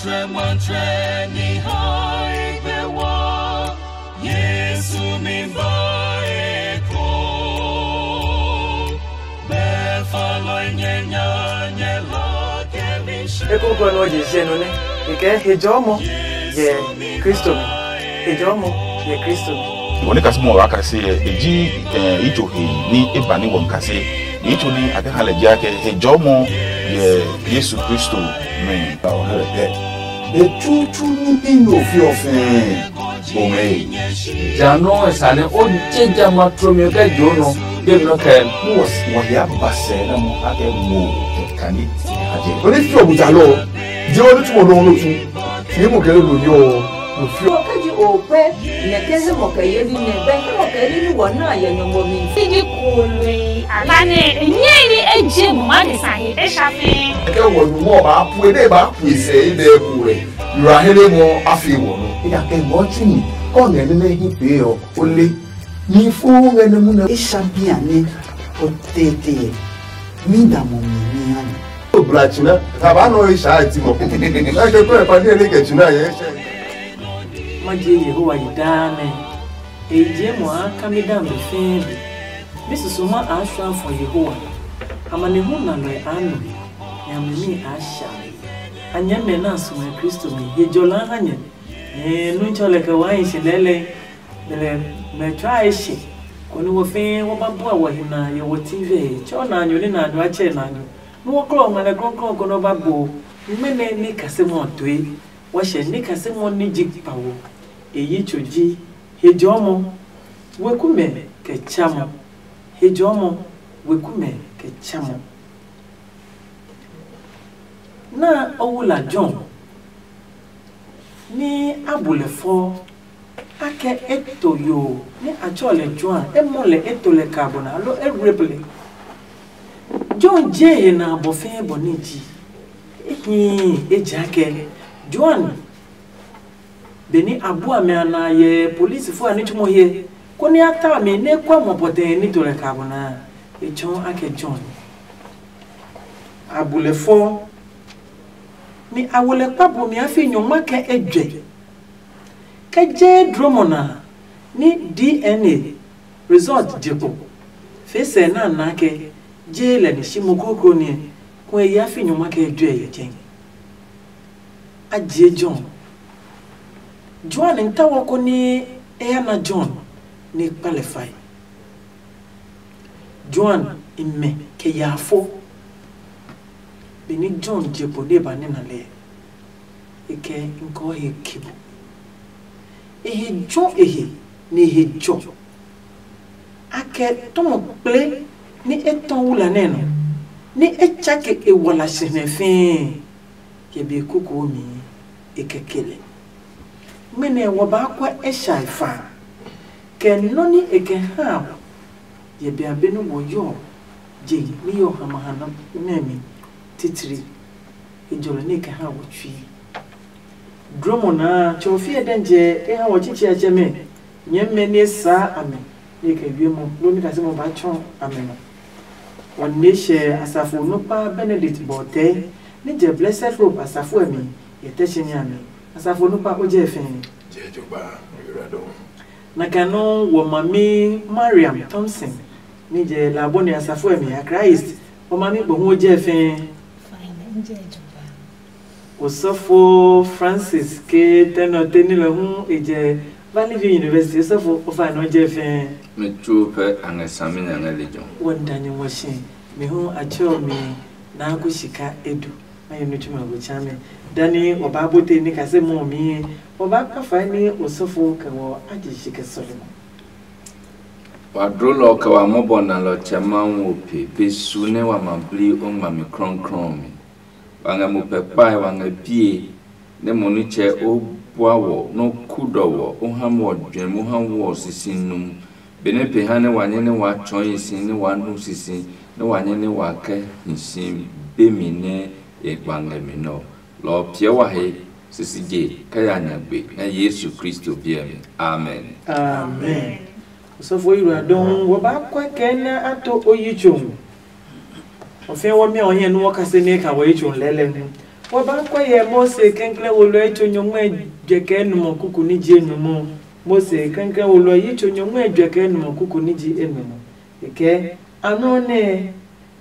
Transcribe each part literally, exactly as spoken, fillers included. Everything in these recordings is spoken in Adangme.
Trɛmɔtrɛ ni hae gbe wɔ, Yesu mi ba eko. Be falɔi nyɛ nya nyɛ la kɛ mi hyɛ. Ekoko nɔ je je no ne, e kɛ hejɔmɔ yɛ Kristo mi. Hejɔmɔ yɛ Kristo mi. Wɔ ni kasi mɔ wa kasi yɛ, e ji, eh, itso he ni e ba ni wɔ kasi. Ni itso ni a kɛ ha lɛ jia kɛ hejɔmɔ yɛ Yesu Kristo mi. Be tsutsu ní pi nɔ fi ɔ fɛɛ bɔ ngɛ e. Ja nɔ́ e sane o je jamɛ a tlomi ɔ kɛ jo nɔ, be nɔ kɛ. Wɔ ya ba sɛ na mo a kɛ mo kɛ kani a je. O ní fi ɔ bu ja lɔ, je o ní tuma nɔ nɔ tu. Fi mo kɛ lo yo, no fi ɔ. Kɛ ji o pɛ, nɛ kɛ he mɔ kɛ ye ní nɛ bɛ he mɔ kɛ ye ní wɔ na yɛ nyɔmɔ mi. Fiji kului. Alane, nyɛɛ ni eje muma de sahi e shafi. Kɛ wɔ nu mɔ ba pue ne ba pue sɛ e dɛ ku wɛ. Yura hele mɔ a fi wɔ nɔ. Ina kɛ ngɔ tsu mi, kɔ ngɛ ne ne hi pe ɔ, o le. Mi fu ngɛ ne mu nɛ. E sha bia ne o tete. Mi da mo mi mi ha ni. O bla tsina, ta ba nɔ e sha e ti mɔ. Na ke ko e pa ni e ne kɛ tsina ye. Ma je Yehowa yi daa nɛ. E yi je mo a ka mi da mi fɛɛ bi. Mi susu ma a shwa fɔ Yehowa. Amanehlu nalɔe a nu, nɛ a mumi a sha. A nyɛɛ mɛ na a suɔ Kristo mi, he jɔlɔ a ha nyɛ. Ɛɛ, nu tsɔ lɛ kɛ waa hi si lɛɛlɛɛ, bɛlɛ mɛ tsuaa e se, konɛ wɔ fɛɛ wɔ ba bua wɔ he na yɛ wɔ ti vɛ he. Tsɔ na nyo nɛ na nyo a tsɛ na nyo. Nu wɔ klɔ ngmɛlɛ klɔklɔ ko nɔ ba bo. Mɛnɛ ni kase mɔ toe. Wɔ hyɛ ni kase mɔ ni ji kpawo. E yi tso ji. Hejɔɔmɔ, weku mɛ kɛ tsamɔ. Hejɔɔmɔ, weku mɛ kɛ tsamɔ. Na ɔ wula John ní a bu lɛ fɔ, a kɛ e to yo nɛ a tsɔ lɛ Johan, e mɔ lɛ, e to lɛ kaa bɔ na, aloo e rape lɛ. John je he na abɔ fɛɛ bɔ ní ji. E hii ejaakɛ Johan, benɛ a bua mɛ a na yɛ polisifo a ní tsumɔ hyɛ, konɛ a ta mi nɛ e kua mɔ pɔtɛɛ ní to lɛ kaa bɔ na a, e tsɔɔ a kɛ John. A bu lɛ fɔ, nɛ a wo lɛ kpa bumi a fi nyɔngma kɛ ejwɛ. Kɛ jee dromɔ na a, ní D N A result je kpo, fee sɛ nɛ a na ke jee lɛ ni shi mo krokro niɛ, ku e ya fi nyɔngma kɛ ejwɛ yɛ jɛ. A jie John. Johan n tawo ko ní e ya na John ní e kpa lɛ fae. Johan i mɛ kɛ yaa fo. Benɛ John je po nɛ e ba nɛ na lɛ, e kɛ nkɔɔ he ke bu. E he jɔ e he, nɛ e he jɔ. A kɛ tɔmɔ kple ní e tɔ wula nɛ nɔ, ní e tsake e wala si hnɛ fɛɛ, kɛ be koko mi e kɛ ke lɛ. Mɛnɔ wɔ baa kɔ e sha e fa, kɛ nɔ́ ní e kɛ ha wɔ, yɛ be a be nɛ wɔ yɔ je ní yɔ hamahana nɛ mi titiri. E jɔlɔ nɛ e kɛ ha wɔ tsui. Dromɔ naa tsɔ fi ɛ dɛ jɛ e ha wɔ tsitsi a tsɛmɛ nyɛmɛ nɛ e saa amɛ, nɛ e kɛ wiemɔ loo ní kasimɔ ba tsɔ amɛ nɔ. Wɔne hyɛ asafo nukpa Benedict Bɔɔtɛɛ, ní jɛ Blessed Hope asafo ɛ mi yɛ tɛ tsɛnyi a mi. Asafo nukpa o jɛ fɛɛ. Jɛ jogba, yura dɔ. Nakai nɔuu wɔ mami Mariam Thompson, ní jɛ Laboni asafo ɛ mi a Christ, wɔ mami gbo hu o jɛ fɛɛ. Osɔfo Francis ke tɛ nɔ te ní lɛ hu e jɛ Valley View University, osɔfo o fa nɔ jɛ fɛɛ. Me tsuo pɛ a ngɛ sami nya ngɛ lejɔ. Wɔ nda nyɛ wɔ shi, mi hu a tsɛ mi na ko shika edu. Mayi nitsumɔ ko tsã mɛ. Dani wɔ ba bote ní kase mɔ mi, wɔ ba kpa fae ní osɔfo kɛ wɔ a je shi kɛ sɔlemɔ. Wa dlolɔ kɛ wa mɔbɔ nalɔ tsɛ Mawu o pe be su nɛ wa ma bli o ngmami krɔnkrɔn mi. Wa ngɛ mo pɛ kpae, wa ngɛ pie, nɛ mo nitsɛ o bua wɔ, nɛ o kudɔ wɔ, o ha wɔ juɛmi, o ha wɔ sisi num. Benɛ pe ha nɛ wa nyɛ nɛ waa tsɔɔ hi si, nɛ waa nu sisi, nɛ wa nyɛ nɛ waa kɛ hi si be mi nɛ e wa ngɛ mi nɛ ɔ, lɔ ɔ piɛ wa he sisi je kɛ ya nya gbe ngɛ Yesu Kristo biɛ mi. Amen. Amen. Osɔfo yi ra dɔn, wɔ ba kɔɛ kɛ nɛ a to o yi tso. Ɔ fɛɛ wɔ mi ɔ hiɛ nu wɔ kase nɛ ka wɔ yi tso lɛlɛ nu. Wa ba kɔ yɛ Mose kɛnklɛ wo lɔ etso nyɔngmɛ jwɛkɛ enumɔ kuku ní ji enumɔ. Mose kɛnklɛ wo lɔ yi tso nyɔngmɛ jwɛkɛ enumɔ kuku ní ji enumɔ. E kɛɛ, amlɔ nɛ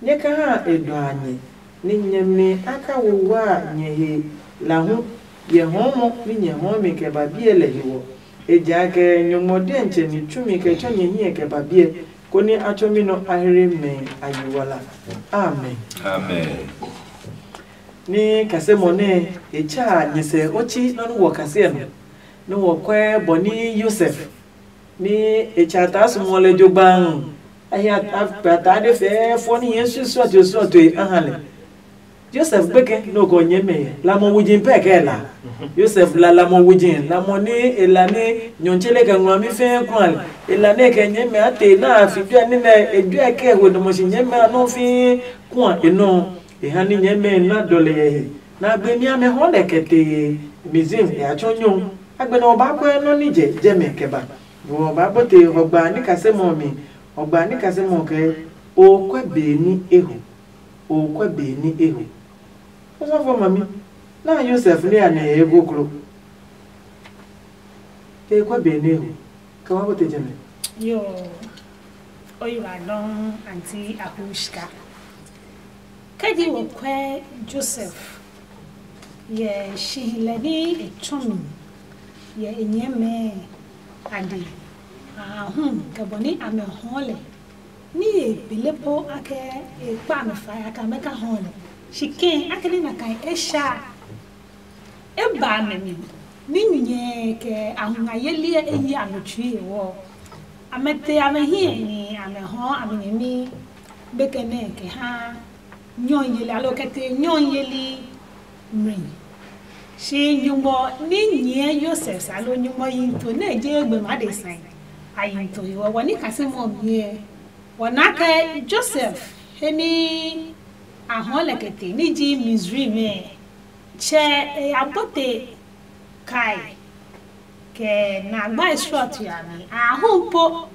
nyɛ ka ha e dɔ a nyɛ, ní nyɛmi a ka wo wa nyɛ he la hu yɛ hɔɔmɔ ní nyɛ hɔɔ mi kɛ ba biɛ lɛ he wɔ. Ejaakɛ nyɔngmɔ diɛntsɛ ni tsumi kɛ tsɔ nyɛ hiɛ kɛ ba biɛ, konɛ a tsɔɔmi nɔ a hle mɛ a yi wala. Amen. Amen. Ní kase mɔ nɛ e tsa nyɛ sɛ otsi nɔ́ nú wɔ kase ɛ nɔ, nú wɔ kɔɛ bɔ ní Yosef ní e tsa taa sumo lɛ jogbaŋ. A hia a taa de fɛɛ fɔ ní Yesu suɔtoi suɔtoi a ha lɛ. Yosef gbeke nɔ ko nyɛmɛ yɛ lamɔ wuji pɛ kɛ la. Yosef la lamɔ wuji lamɔ ní e la ní nyɔntsele kɛ ngmlami fɛɛ kua lɛ. E la nɛ kɛ nyɛmɛ a te na a fi jua ní nɛ e jua kɛ ho nɔmɔ shi nyɛmɛ a nɔ fĩi kua e nɔ. E ha ní nyɛmɛ na dɔlɛ yɛ he na gbe ní amɛ hɔ lɛ kɛ te Mizim e a tsɔ nyɔ. A gbe nɛ ɔ ba kɔɛ nɔ ní jɛ jɛmɛ kɛ ba. Nɔ ɔ ba bote hɔgba ní kasemɔ mi. Hɔgba ní kasemɔ kɛ o kwɛ be ní eho. O kwɛ be ní eho. Osɔfo mami, na Yosef ní a nɛ he koklo. Ke kwɛ be ní eho. Kɛ wa bote jɛmɛ. Yo, oyiba dɔn anti Ahushka. Kɛji wo kwɛ Joseph yɛ shihilɛ ní e tsɔ mi yɛ e nyɛmɛ a de a hu kɛ bɔ ní amɛ hɔɔ lɛ ní e pele po akɛ e kpa mi fa ya ka mɛ ka hɔɔ lɛ. Shi kɛɛ akɛ ní na kai e sha. E ba mɛ mi ní nyɛ kɛ a hu nga yeli e yi a mi tsui e wɔ. Amɛ te amɛ hiɛ ni amɛ hɔɔ amɛ nyɛmi gbekɛ nɛ kɛ ha nyɔn yeli alo kɛ te nyɔn yeli mli. Shi nyugbɔ ní nyɛɛ Yosef alo nyugbɔ yi to nɛ je gbe ma de sɛn a yi to yi wɔ wɔ ní kase mɔ miɛ. Wɔ na kɛ Josef he ní a hɔɔ lɛ kɛ te ní ji Mizraim ɛ. Tsɛ e ya bote kai kɛ na gbai srɔtoi a mi a hu po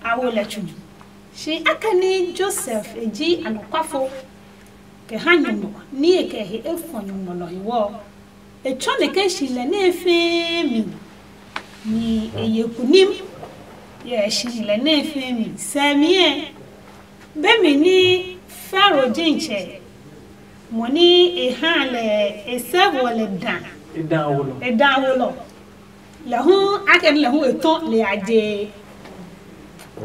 a wo lɛ tsu. Shi akɛni Josef e ji anɔkwafo kɛ ha nyumu ní e kɛ he efɔ nyumu nɔ hewɔ, e tsɔ nɛ ke shi lɛ nɛ e fɛɛ mi ni e ye kunim yɛ shi lɛ nɛ e fɛɛ mi sɛmiɛ. Be mi ní Faro ji ntsɛ mɔ ní e ha lɛ e sɛ wɔ lɛ da. E da wo lɔ. E da wo lɔ. Lɛ hu akɛ ni lɛ hu e tɔ le a je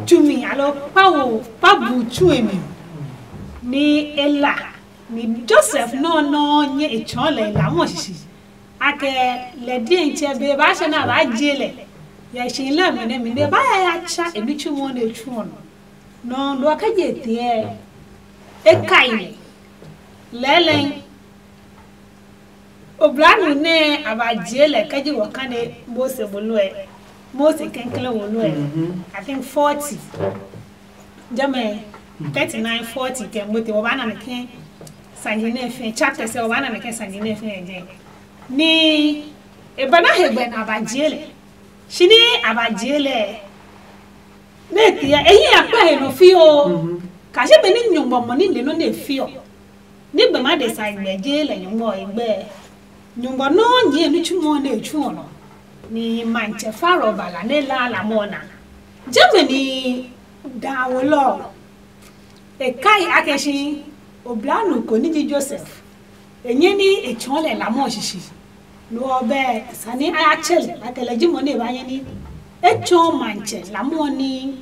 tsumi alo kpawo kpabu tsu e mi ni e la ni Joseph nɔ nɔ nyɛ e tsɔɔ lɛ la mɔ sisi akɛ lɛ die ntsɛ be ba sɛ na ba je lɛ yɛ shi lɛ mi ne mi ne ba ya ya tsa e bi tsu mɔ ne tsu ɔ nɔ. Nɔ lo ɔ kɛ je teɛ e kai lɛ lɛɛlɛɛ. Oblanyo nɛ a ba jee lɛ kɛ ji wɔ kane Mose boloɛ, Mose kɛnkɛlɛ woloɛ, I think forty. Jamɛ thirty nine, forty kɛ mbote wɔ ba na mɛ kɛ sanji nɛ fɛ chapter sɛ wɔ ba na mɛ kɛ sanji nɛ fɛ jɛ. Ni e ba na he gbɛ na a ba jee lɛ. Shi ni a ba jee lɛ. Nɛ e tia e yi akpa he nɔ fi o. Kashi be ni nyɔngmɔ mɔ ni le nɔ nɛ e fi ɔ. Ní gbɛ ma de sa gbɛ je lɛ nyɔngmɔ e gbɛ. Nyɔngmɔ nɔuu nyɛɛ ní tsumɔ nɛ e tsu ɔ nɔ, ni matsɛ Faro ba la nɛ laa lamɔ ɔ na. Jɛmɛ ni daawo lɔ ɔ, e kai akɛ shi oblanuu ko ní ji Josef, e nyɛ ní e tsɔɔ lɛ lamɔ ɔ sisi. Lo ɔ bɛ sani a ya tsɛ lɛ, a kɛ lɛ ji mɔ nɛ e ba nyɛ ní e tsɔɔ matsɛ lamɔ ɔ ní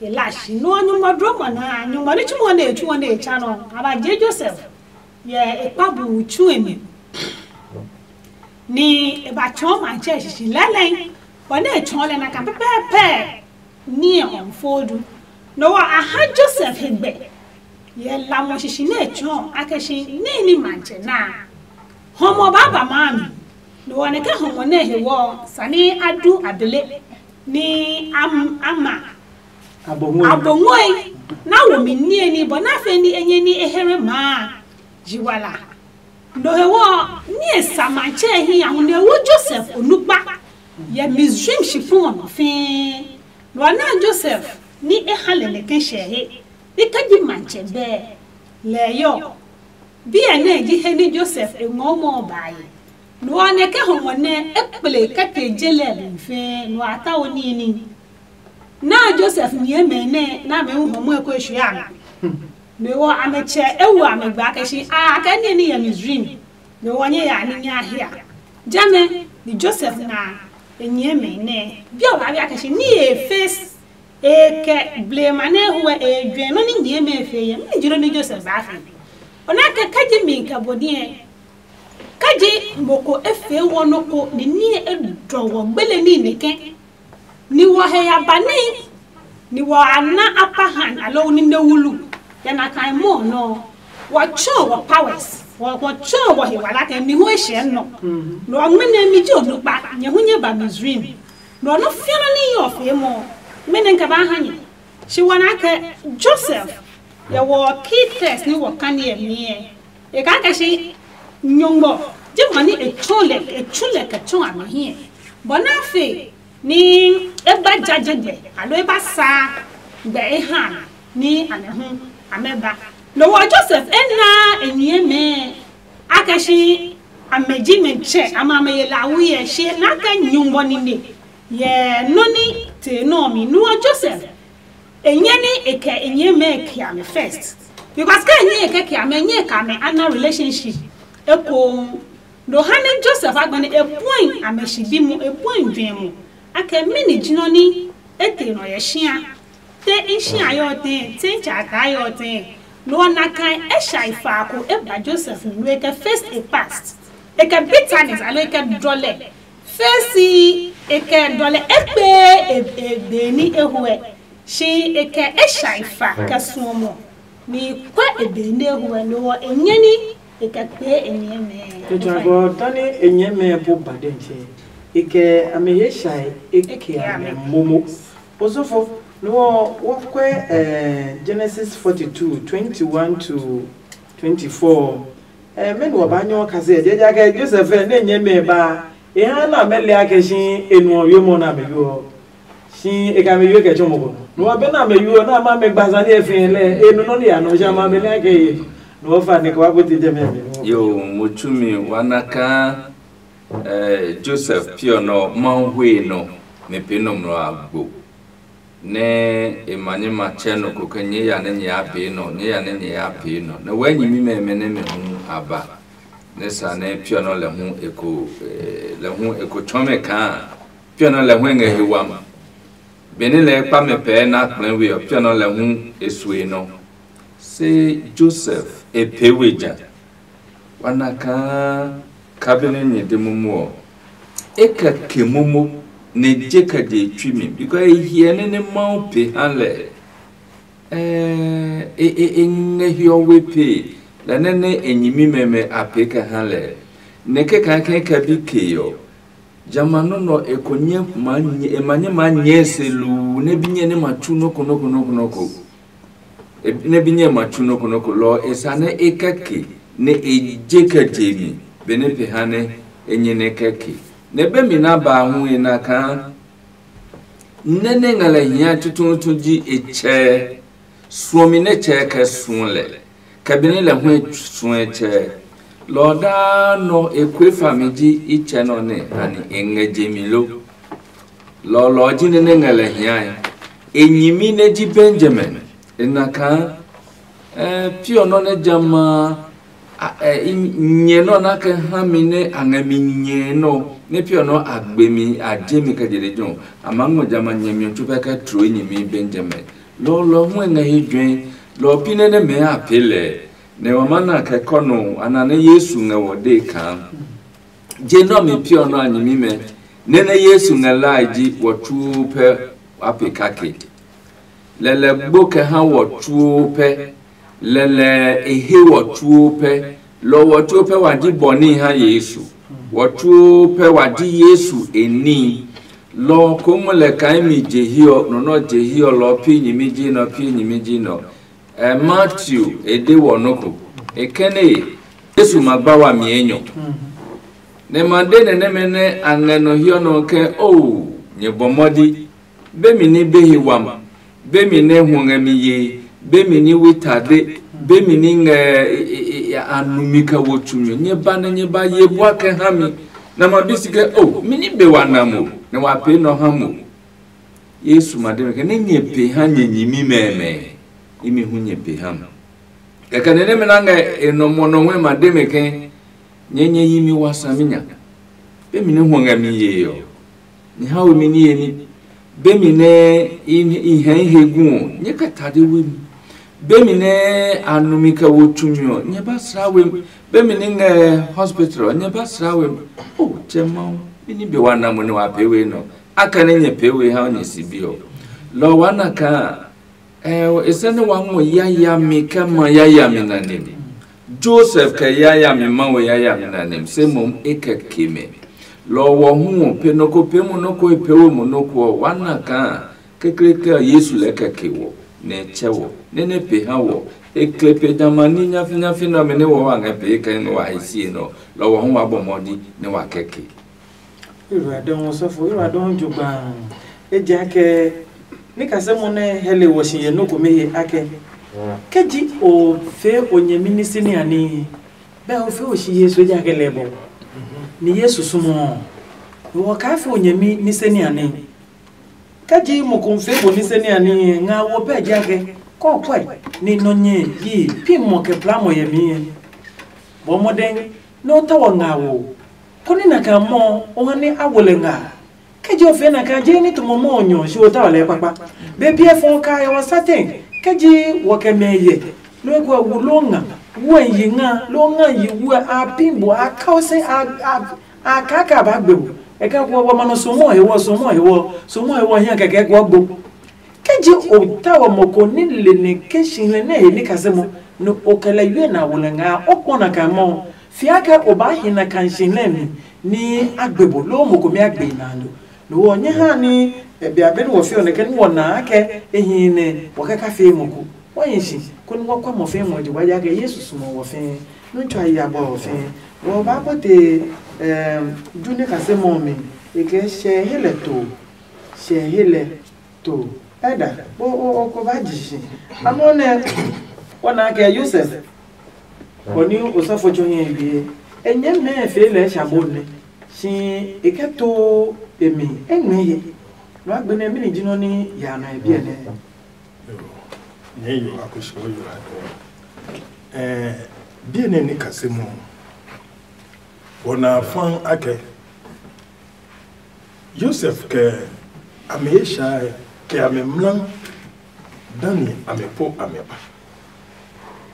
e la shi. No ɔ nyuŋmɔ dlɔmɔ naa nyuŋmɔ ní tsumɔ nɛ e tsuɔ nɛ e tsa nɔ a ba je Josef yɛ e kpa bu tsu e mi, ni e ba tsɔɔ matsɛ sisi lɛlɛɛ, bɔ nɛ e tsɔɔ lɛ na kaa pɛpɛɛpɛ ní ɔ ɔ foodu. No ɔ a ha Josef he gbɛ yɛ lamɔ sisi nɛ e tsɔɔ akɛ shi níhi ní matsɛ naa. Hɔmɔ baa ba maa mi. No ɔ nɛ kɛ hɔmɔ nɛ he wɔ sani a du abele ní a ma abongoi na wo mi niye ní bɔ na fɛ ní enyɛ ní e here maa jiwala. No he wɔ ní e sa matsɛ hi a hu nɛ wo Josef onukpa yɛ Misraim shikpɔn ɔ nɔ fɛɛ. No ɔ na Josef ní e ha lɛ nɛ ke hyɛ he ní kɛ ji matsɛ bɛɛ lɛ yɔ. Biɛ nɛ ji he ní Josef e ngɔɔ mɔ ɔ ba ye. No ɔ nɛ kɛ hɔmɔ nɛ e kple kɛ tee je lɛ mi fɛɛ no a ta wo niye ní. Na Josef nyɛɛ mɛ nɛ na mɛ hu hɔmɔ ɛ ko e shue a mi. No ɔ amɛ tsɛ e wo amɛ gba kɛ shi a kɛ niye ní yɛ Misraim. No ɔ nyɛ ya ní nya hia. Jamɛ ni Josef na e nyɛɛ mɛ nɛ. Biɛ wa bia kɛ shi ní e face e kɛ blema nɛ huɛ e juɛ nɔ ní nyɛɛ mɛ fe yɛ. Mɛ jiro ní Josef ba fe. Ona kɛ kaji mi kɛ bo diɛ. Kaji moko e fee wɔ nɔ ko ni ní e dɔ wɔ gbele ní ne kɛ. Ni wɔ he ya ba ní, ni wɔ a na upper hand alo ní ne wulu. Yɛ na kan mo nɔ. Wɔ tsɔ wɔ powers. Wɔ wɔ tsɔ wɔ he wala kɛ ni hu e shɛ nɔ. No ɔ ngmɛnɛ mi ji onukpa, nyɛ hu nyɛ ba Misraim. No ɔ nɔ fiana ní yɔ fee mɔ. Ngmɛnɛ kɛ ba ha nyɛ. Shi wɔ na kɛ Joseph yɛ wɔ key test ní wɔ kani ɛ mi ɛ. E kaa kɛ shi nyɔngmɔ je mɔ ní e tsɔ lɛ e tsu lɛ kɛ tsɔ a mi hiɛ. Bɔ na fe ní e ba jaje gbɛ alo e ba sa gbɛ e ha ní amɛ hu amɛ ba. Lɔ wɔ Joseph e na e nyɛɛ mɛ a kɛ shi amɛ ji mɛ tsɛ ama amɛ ye la wu yɛ shi na kɛ nyɔngmɔ nine yɛ nɔ ní te nɔ mi. Nu ɔ Joseph e nyɛ ní e kɛ e nyɛ mɛ ke amɛ first, because ke e nyɛ e kɛ ke amɛ nyɛ ka amɛ ana relationship. Eko no ha ne Joseph agbɛnɛ e puɛn amɛ shi bi mu e puɛn juɛ mu. Akɛ mini jinɔ ní e te nɔ yɛ shia te n shia yɔ tɛ te n tsa ta yɔ tɛ. No ɔ na kan e sha ifa ko e ba Joseph nu e kɛ first e past e kɛ bitterness alo e kɛ dɔlɛ fesi e kɛ dɔlɛ e kpe e be ní e huɛ. Shi e kɛ e sha ifa kɛ suɔmɔ ni kɔ e be ní e huɛ lo ɔ e nyɛ ní e kɛ kpee e nyɛ mɛ. Ejagɔ tani e nyɛ mɛ po ba dɛntsɛ e kɛ ame he shae e ke ame momo. Osofo, no ɔ wɔkwɛ eh, Genesis forty-two, twenty-one to twenty-four. Eh, mɛni wa ba nyɔ kase ɛ jɛjɛ kɛ Joseph ɛ ne nyɛ mɛ ba e ha na mɛ lɛ akɛ shi enu ɔ yomɔ na mɛ yo ɔ. Shi e ka mɛ yo kɛ tsɔ mɔ ko. No wa be na mɛ yo na ma mɛ gba sani e fɛ lɛ e no no ni ya no sha ma mɛ lɛ akɛ ye. No fa ne ka wa ko te jɛ mɛ mɛ. Yo, mo tsumi wa na ka eh, Joseph piɔ nɔ Mawu hui nɔ ne pe nɔmlɔ agbo. Nɛ e ma nyɛ ma tsɛ nɔ ko ke nyɛ ya nɛ nyɛ ya pee nɔ, nyɛ ya nɛ nyɛ ya pee nɔ. Nɛ wɛ nyɛmi mɛmɛ nɛ mɛ hu a ba. Nɛ sa nɛ piɔ nɔ lɛ hu eko lɛ hu eko tsɔ mɛ kaa piɔ nɔ lɛ hu e ngɛ he wam. Benɛ lɛ kpa mɛ pɛɛ na kplɛ we ɔ, piɔ nɔ lɛ hu e sue nɔ. Se Joseph e pee we ja. Wa na kaa kabinɛ nyɛ de momo ɔ, e kɛ ke momo nɛ je kɛ je e tsui mi, because e hyɛ nɛ nɛ Mawu pe ha lɛ. Ɛɛ, e e e ngɛ hiɔwe pe lɛ nɛ nɛ e nyɛmi mɛmɛ a pee kɛ ha lɛ. Nɛ kɛkɛɛ kɛ kɛ bi ke ɔ, jamɛ a nɔ́ nɔ e ko nyɛ ma nyɛ e ma nyɛ ma nyɛɛ se luu nɛ bi nyɛ nɛ ma tsu nɔ́ ko nɔ́ ko nɔ́ ko nɔ́ ko. E nɛ bi nyɛ ma tsu nɔ́ ko nɔ́ ko lɔ ɔ, e sa nɛ e kɛke nɛ e je kɛ je mi benɛ pe ha nɛ e nyɛ nɛ kɛke. Nɛ be mi na ba a hu e na kaa nɛ nɛ ngɛ lɛ hia tutuutu ji e tsɛɛ suɔmi nɛ tsɛɛ kɛ suɔ lɛ. Kɛ benɛ lɛ hu e suɔ e tsɛɛ lɔ ɔ daa nɔ e kue fami ji i tsɛ nɔ nɛ ani e ngɛ je mi lo. Lɔlɔ ɔ ji nɛ nɛ ngɛ lɛ hiae. E nyɛmi nɛ ji Benjamin. E na kaa piɔ nɔ nɛ jama nyɛ nɔ na kɛ ha mi nɛ a ngɛ mi nyɛ nɔ nɛ piɔ nɔ a gbe mi a je mi kɛ je lejɛ ɔ, a maa ngɔ jama nyɛmi ɔ tsu pɛ kɛ tloo nyɛmi Benjamin. Lɔlɔ hu e ngɛ he juɛ. Lɔ ɔ pi nɛ nɛ mɛɛ a pee lɛ. Nɛ wa ma na kɛ kɔnɔ a na nɛ Yesu ngɛ wɔ dee kaa je nɛ ɔ mi piɔ nɔ a nyɛmimɛ nɛ nɛ Yesu ngɛ lae ji wɔ tsuo pɛ wa pe kake. Lɛlɛ gbo kɛ ha wɔ tsuo pɛ. Lɛlɛ e he wɔ tsuo pɛ. Lɔ wɔ tsuo pɛ wa ji bɔ níhi ha Yesu. Wɔ tsuo pɛ wa ji Yesu e níhi. Lɔ ɔ ko mu lɛ kaa imi je hiɛ ɔ nɔ nɛ ɔ je hiɛ ɔ lɔ ɔ pi nyɛmi ji nɛ ɔ pi nyɛmi ji nɛ ɔ. Ɛ Matthew e de wɔ nɔ́ ko. E kɛnɛ Yesu ma gba wami enyɔ. Nɛ ma de nɛ nɛmɛ nɛ a ngɛ nɔ hiɔ nɔ ke oo, nyɛ bɔ mɔdi. Be mi ní be he wam, be mi nɛ hwɔ ngɛ mi yee, be mi ní wui tade, be mi ní ngɛ a nu mi kɛ wo tsu mi ɔ, nyɛ ba nɛ nyɛ ba ye bua kɛ ha mi. Nɛ ma bi si ke, o mi ní be wa na mo nɛ wa pee nɔ ha mo. Yesu ma de mi ke, nɛ nyɛ pee ha nyɛ nyimi mɛmɛ, imi hu nyɛ pee ha mi. Kɛkɛ nɛ nɛmɛ na ngɛ e nɔ mɔ nɔ ngɔɛ ma de mi ke, nyɛ nyɛ yi mi wa saminya. Be mi nɛ hwɔ ngɛ mi yee ɔ, nyɛ ha we mi niye ní. Be mi nɛ i hɛ i he gu ɔ, nyɛ kɛ tade we mi. Be mi nɛ a nu mi kɛ wo tsu mi ɔ, nyɛ ba sra we mi. Be mi nɛ ngɛ hospital ɔ, nyɛ ba sra we mi. O tsɛ Mawu, mi ní be wa na mo nɛ wa pee we nɔ. Akɛnɛ nyɛ pee we ha nyɛ sibi ɔ, lɔ wa na kaa. Ɛɛ, e sɛ nɛ wa ngɔ yayami kɛ ma yayami nane mi. Joseph kɛ yayami ma we yayami nane mi, se mohu e kɛ ke mɛ. Lɔ ɔ wɔ hu ɔ, pe nɔ ko pee mo nɔ ko, e pee we mo nɔ ko ɔ, wa na kaa kekleekle ɔ Yesu lɛ kɛ ke wɔ, nɛ e tsɛ wɔ, nɛ nɛ pe ha wɔ. E kle pe jamɛ a ní nyafínyafi nɛ ɔmɛ nɛ wɔ wa ngɛ pee kɛ nɛ wa he sie nɔ, lɔ ɔ wɔ hu wa bɔ mɔdi nɛ wa kɛ ke. Ewura dɔhu sɔfo, ewura dɔhu jogbaŋ. Ejaakɛ ní kasemɔ nɛ hɛ le wɔ si yɛ nɔ́ komɛ he akɛ, ke ji o fee o nyɛmi ní si ní a ní, bɛ o fee o si Yesu ejaakɛ lɛ bɔ. Ni Yesu sumɔ ɔ, wɔ kaa fee o nyɛmi ní se ní a ní. Ke ji mo ko fee mo ní se ní a ní, nga wo pɛ ejaakɛ kɔɔkuɛ ni nɔ nyɛ yi pi mɔ kɛ pla mɔ yɛ mi yɛ. Bɔ mɔdɛn nɛ o ta wɔ nga wo, konɛ nakai mɔ o ha nɛ a wo lɛ nga. Ke je o fee nakai je ní tumɔ mɔ ɔ nyɔ shi o ta wɔ lɛ kpakpa. Be piɛ fɔ ka yɛ wɔ satɛn, ke ji wɔ kɛ mɛ yɛ, loo eko wu loo nga, wuɛ yi nga, loo nga yi wuɛ a pi bo a kao se a a a kaa kɛ a baa gbe mo. E kɛ kuɔ bɔ ma nɔ sumɔ he wɔ sumɔ he wɔ sumɔ he wɔ hiɛ kɛkɛ kuɔ gbo. Ke ji o ta wɔ mɔ ko ní le nɛ ke si lɛ nɛ he ní kase mo, nɛ o kɛ lɛ yue na wo lɛ nga o kpɔ na kaa mɔ, fia kɛ o baa hi na kaa si lɛ mi ní a gbe bo loo mo ko mi a gbe na lo. Lo ɔ nyɛ ha ní e be abɛ ní wɔ fi ɔ nɛ ke ní wɔ na a kɛ e hi nɛ wɔ kɛ ka fee mo ko. Wɔ yi si ko ní wɔ kɔ mɔ fee mo je wa ya kɛ Yesu sumɔ wɔ fee. Ní tsɔ a yi abɔ wɔ fee. Wɔ ba ko te ju ní kase mo mi. E kɛ sɛ he lɛ to. Sɛ he lɛ to. Ɛda, o o o ko ba ji si. Amɔ nɛ wɔ na kɛ Yosef kɔ ní osɔfo tso hiɛ wie. E nyɛ mɛ fee lɛ sabo nɛ. Si e kɛ to e mi e ngmɛ he. Nɔ agbe nɛ mini ji nɔ ní ya nɔ e biɛ nɛ. Nyɛ yo a ko si o yo a dɔ. Eh, biɛ nɛ ní kase mo. Wɔ na fan akɛ Yosef kɛ amɛ ye shae kɛ amɛ mla dani amɛ po amɛ ba.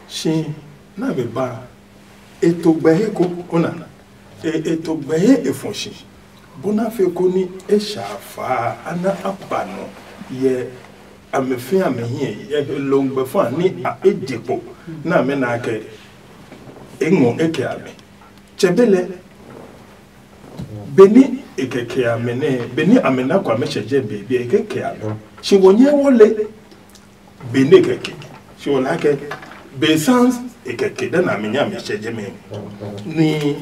Shi na amɛ ba, e to gbɛhe ko ona, e e to gbɛhe e fɔ shi, buna fe ko ni e sha fa a na a ba nɔ yɛ amɛ fi amɛ hiɛ yɛ he longbe fa ni a e je kpo na amɛ na kɛ e ngɔ e kɛ amɛ. Tsɛ be lɛ, benɛ e kɛ kɛ amɛ nɛ, benɛ amɛ na kɔ amɛ tsɛ jɛ be be e kɛ kɛ amɛ. Shi wɔ nyɛ wɔ le benɛ e kɛ ke. Shi wɔ la kɛ be sans e kɛ ke da na amɛ nya amɛ tsɛ jɛ mɛ. Ni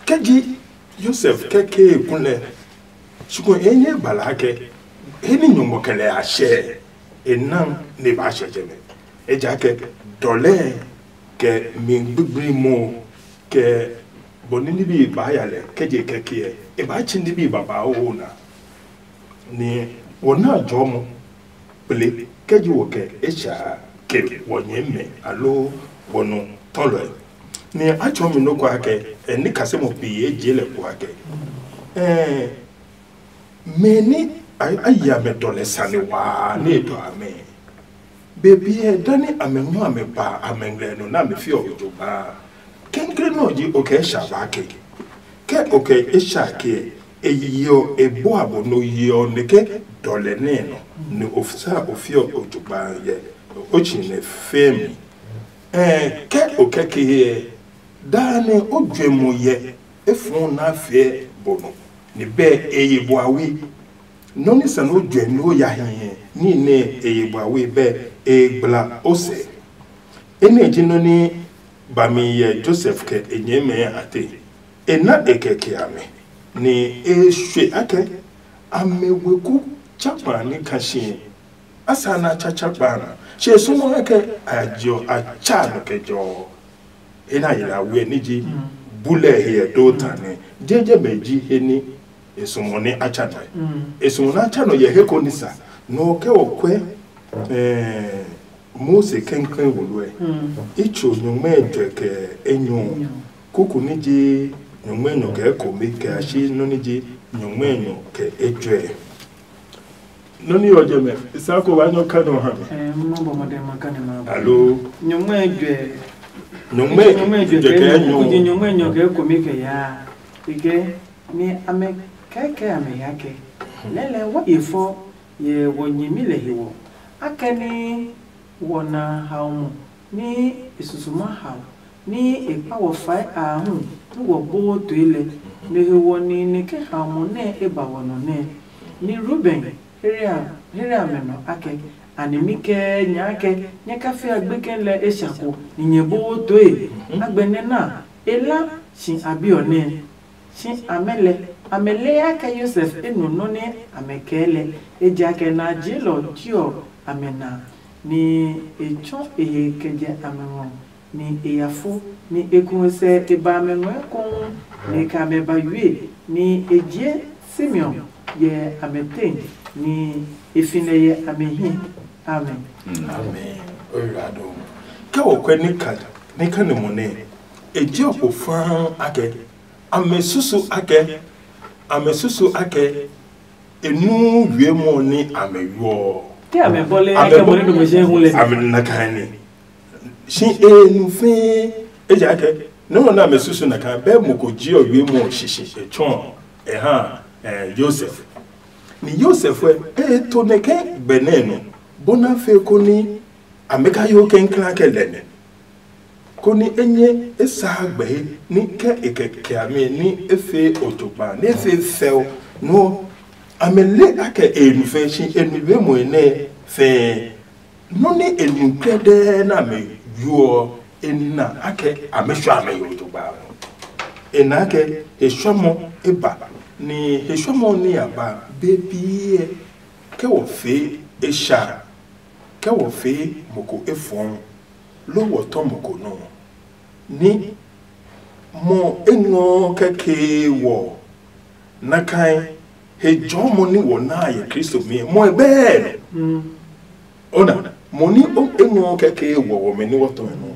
kɛ ji Yosef kɛ ke e kun lɛ, shi ko e nyɛ ba la kɛ he ni nyɔmɔ kɛ lɛ a shɛ e nan ne ba shɛ jɛ mɛ. Ejaakɛ dɔlɛ kɛ mi gbigbli mo kɛ bɔ ní níbi baa ya lɛ kɛ je kɛ kiɛ e baa tsi níbi babauu na. Ni wɔ na jɔɔ mo kple kɛ ji wɔ kɛ e tsa ke wɔ nyɛɛ mɛ aloo wɔ nɔ tɔlɔe. Ni a tsɔɔ mi nɔ ko akɛ ɛ ní kase mo pe ye je lɛ ko akɛ ɛ mɛ ní a ya mɛ dɔlɛ sane waa ní e dɔ amɛ. Be biɛ dani amɛ nyɔ amɛ ba amɛ ngmlɛ nɔ nɛ amɛ fiɔ ojo baa. Kɛnkɛnɛ nɔ ji o kɛ sha baa ke. Kɛ o kɛ e sha ke e yeɔ e bua bo no yeɔ nɛ ke dɔlɛ nɛ nɔ nɛ o sa o fiɔ ojo baa yɛ o tsi nɛ fɛɛ mi. Ɛɛ kɛ o kɛ ke hyɛ daa nɛ o juɛ mo yɛ e fɔɔ na fiɛ bo nɔ ni bɛ e ye bua wi. Nɔ́ ní sane o juɛ ní o ya hiɛ ní nɛ e ye bua we bɛ e gbla o sɛ. Enɛ ji nɔ́ ní ba mi yɛ Josef kɛ e nyɛɛmɛ a te. E na e kɛ ke amɛ, nɛ e shwe akɛ amɛ weku tsa kpa ní ka si. A sa na tsa tsa kpa na, shi e sumu akɛ a jɔ a tsa nɔ kɛ jɔ. he nɛ a yila we ɔ, ní ji bulɛ he ɛ doo ta nɛ. Jeje mɛ ji he ní e suɔmɔ ní a tsa nɔ ɛ. E suɔmɔ ní a tsa nɔ yɛ he ko ní sa. Nɔ ɔ kɛ o kwɛ ɛɛ Mose kɛnkɛn wolo ɛ, i tso nyɔngmɛ juɛ kɛ enyɔ ɔ, kuku ní ji nyɔngmɛ nyɔ kɛ ekome kɛ a shi nɔ́ ní ji nyɔngmɛ nyɔ kɛ ejuɛ. Nɔ́ ní ɔ jɛmɛ, sa ko wa nyɔ ka nɔ ha mi. Ɛɛ, mo bɔ mɔdɛn ma ka ne ma. Alo. Nyɔngmɛ juɛ. Nyɔngmɛ juɛ kɛ enyɔ, kuku ji nyɔngmɛ nyɔ kɛ ekome kɛ yaa. Ike ni amɛ kɛkɛ amɛ ya kɛ. Lɛlɛ wa ye fɔ yɛ wɔ nyɛmi lɛ he wɔ. Akɛni wɔ na haomo ní e susu ma hao, ní e kpa wɔ fae aahu ní wɔ boo toe lɛ, nɛ he wɔ ni nɛ ke haomo nɛ e ba wɔ nɔ nɛ. Ní Ruben here a- here amɛ nɔ akɛ, anɛ mi kɛɛ nya akɛ nyɛ kafia gbekɛ lɛ e sha ko ni nyɛ boo toe? Agbɛnɛ na e la si abi ɔ nɛ. Si amɛ lɛ, amɛ le akɛ Yosef e nu nɔ́ nɛ amɛ kɛɛ lɛ, ejakaa na a jielɔ ɔ jiɔ amɛ na, nɛ e tsɔ e he kɛ jɛ amɛ ngɔ, nɛ e ya fo, nɛ e ku sɛ e ba amɛ ngɔ ekohu, nɛ e kɛ amɛ ba yue, nɛ e jie Simeon yɛ amɛ tei, nɛ e fi lɛ yɛ amɛ hiɛ. Amen. Amen. Obrigado. Kɛ o kwɛ ní ka ní ka ne mo ne, e je o faa akɛ, amɛ susu akɛ, amɛ susu akɛ, e nu wiemɔ ní amɛ yuɔ. Ke amɛ bɔle Amɛ akɛ bɔ- mo ne do mo jɛ hu lɛ. Amɛ na kan ni. Si e nu fɛɛ, ejaakɛ nɔ́ nɛ amɛ susu na kan bɛ mo ko ji ɔ wiemɔ ɔ shishi e tsɔ e ha eh, Yosef. Ni Yosef ɛ, e to nɛ kɛ gbɛ nɛ nɔ, bɔ na fe ko ni amɛ ka yo kɛnkla kɛ lɛ nɛ. Koni e nyɛ e saa gbɛhe ní kɛ e kɛ kɛami ní e fee ojogba ní e fee fɛo nɔ́. Amɛ le akɛ e nu fɛ si e nu be mo nɛ fɛɛ. Nɔ́ nɛ e nu kɛdɛɛ nɛ amɛ yuɔ ɔ, e na akɛ amɛ sua amɛ he ojogba. E na akɛ he suamɔ e ba, ni he suamɔ ní a ba be biɛ. Kɛ wɔ fee e sha, kɛ wɔ fee mo ko efɔɔ, loo wɔ tɔ mo ko nɔ, ní mɔ e ngɔ kɛkee wɔ, nakai he jɔɔmɔ ní wɔ naa yɛ Kristo mi ɔ, mɔ e bɛɛ nɔ. Ona, mo ní o e ngɔ kɛkee wɔ wɔmɛ ní wɔ tɔ nɔ.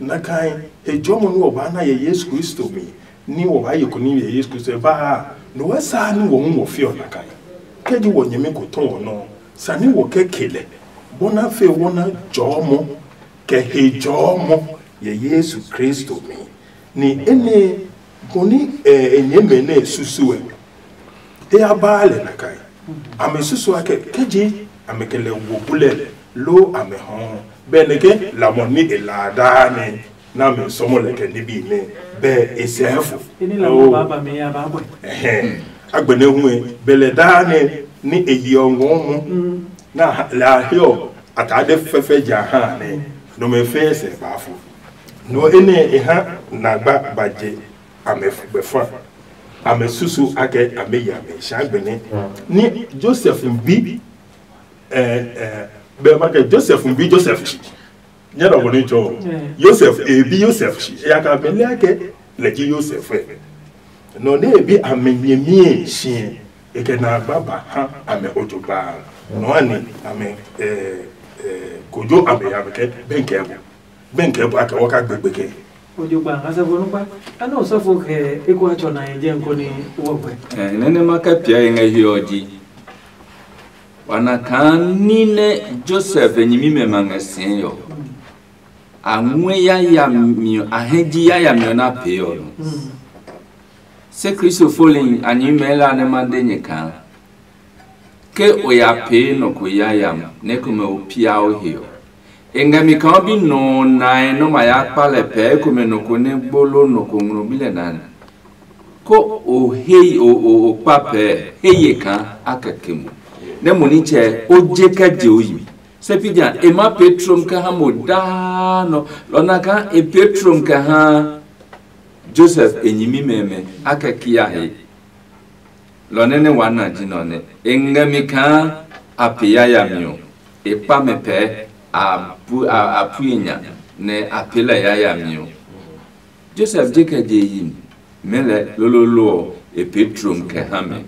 Nakai he jɔɔmɔ ní wɔ baa na yɛ Yesu Kristo mi, ní wɔ baa ye koni yɛ Yesu Kristo ba a, nɔ wɛ saa ní wɔ hu wɔ fiɔ nakai. Kɛ ji wɔ nyɛmi ko tɔ wɔ nɔ, sani wɔ kɛ ke lɛ, bɔ na fe wɔ na jɔɔmɔ kɛ he jɔɔmɔ yɛ Yesu Kristo mi. Ni enɛ bɔ ní e nyɛmɛ nɛ susu ɛ, e ya baa lɛ nakai. Amɛ susu akɛ kɛ je amɛ kɛ lɛ wo bulɛ loo amɛ hɔɔ, bɛ nɛ ke lamɔ ní e laa daa nɛ na mɛ sɔmɔ lɛ kɛ nibi nɛ bɛ e sɛɛ fo. Ini la mo ba ba mi ya ba bɔ. Ɛhɛn. Agbɛnɛ hu ɛ bɛ lɛ daa nɛ ní e yi ɔ ngɔɔ mɔ na la he ɔ atade fɛfɛ ja ha nɛ nɔmɛ fɛɛ sɛ ba fo. No enɛ e ha nagba ba je amɛ gbɛfa. Amɛ susu akɛ amɛ yi amɛ sha gbɛnɛ. Ni Joseph bi ɛ ɛ bɛ ma kɛ Joseph bi Joseph shi. Nyɛ dɔ bɔ ni jɔ. Joseph e bi Joseph shi. E ya ka mɛ lɛ kɛ lɛ ji Joseph ɛ. Nɔ ne e bi amɛ nyɛmi ɛ shi ɛ, e kɛ na gba ba ha amɛ ojogba. Nɔ ani amɛ ɛ ɛ kojo amɛ ya amɛ kɛ bɛnkɛ bɔ. Bɛnkɛ bɔ akɛ wɔ ka gbegbe kɛ. Ojogba asafo nukpa. Ana osɔfo kɛ eko atsɔ na yɛ jɛ nko ni wɔ gbɛ. Ɛ nɛnɛ ma ka pia yi ngɛ hiɔ ji. Wana kaa ní nɛ Josef e nyɛmimɛ ma ngɛ sɛɛ ɔ, a ngɔɛ yayami ɔ, a hɛ ji yayami ɔ nɛ a pee ɔ nɔ. Se Kristo fo lɛ a nyɛmimɛ la nɛ ma de nyɛ kaa, ke o ya pee nɔ ko yayami nɛ komɛ o pia o he ɔ, e ngɛ mi kaa o bi nɔ nae nɔ́ ma ya kpa lɛ pɛɛ komɛ nɔ ko nɛ gbo loo nɔ ko ngmlɔ bi lɛ nane. Ko o he o o o kpa pɛɛ he ye kaa a kɛ ke mo, nɛ mo nitsɛ o je kɛ je o yi mi. Se pi ja e ma pee trom kɛ ha mo daa nɔ, lɔ na kaa e pee trom kɛ ha Josef e nyɛmi mɛmɛ a kɛ kia he. Lɔ nɛ nɛ wa na ji nɔ nɛ e ngɛ mi kaa a pe yayami ɔ, e kpa mɛ pɛɛ a pu a a pue nya nɛ a pe lɛ yayami ɔ. Josef je kɛ je yi mɛ lɛ lololo ɔ, e pee trom kɛ ha mɛ.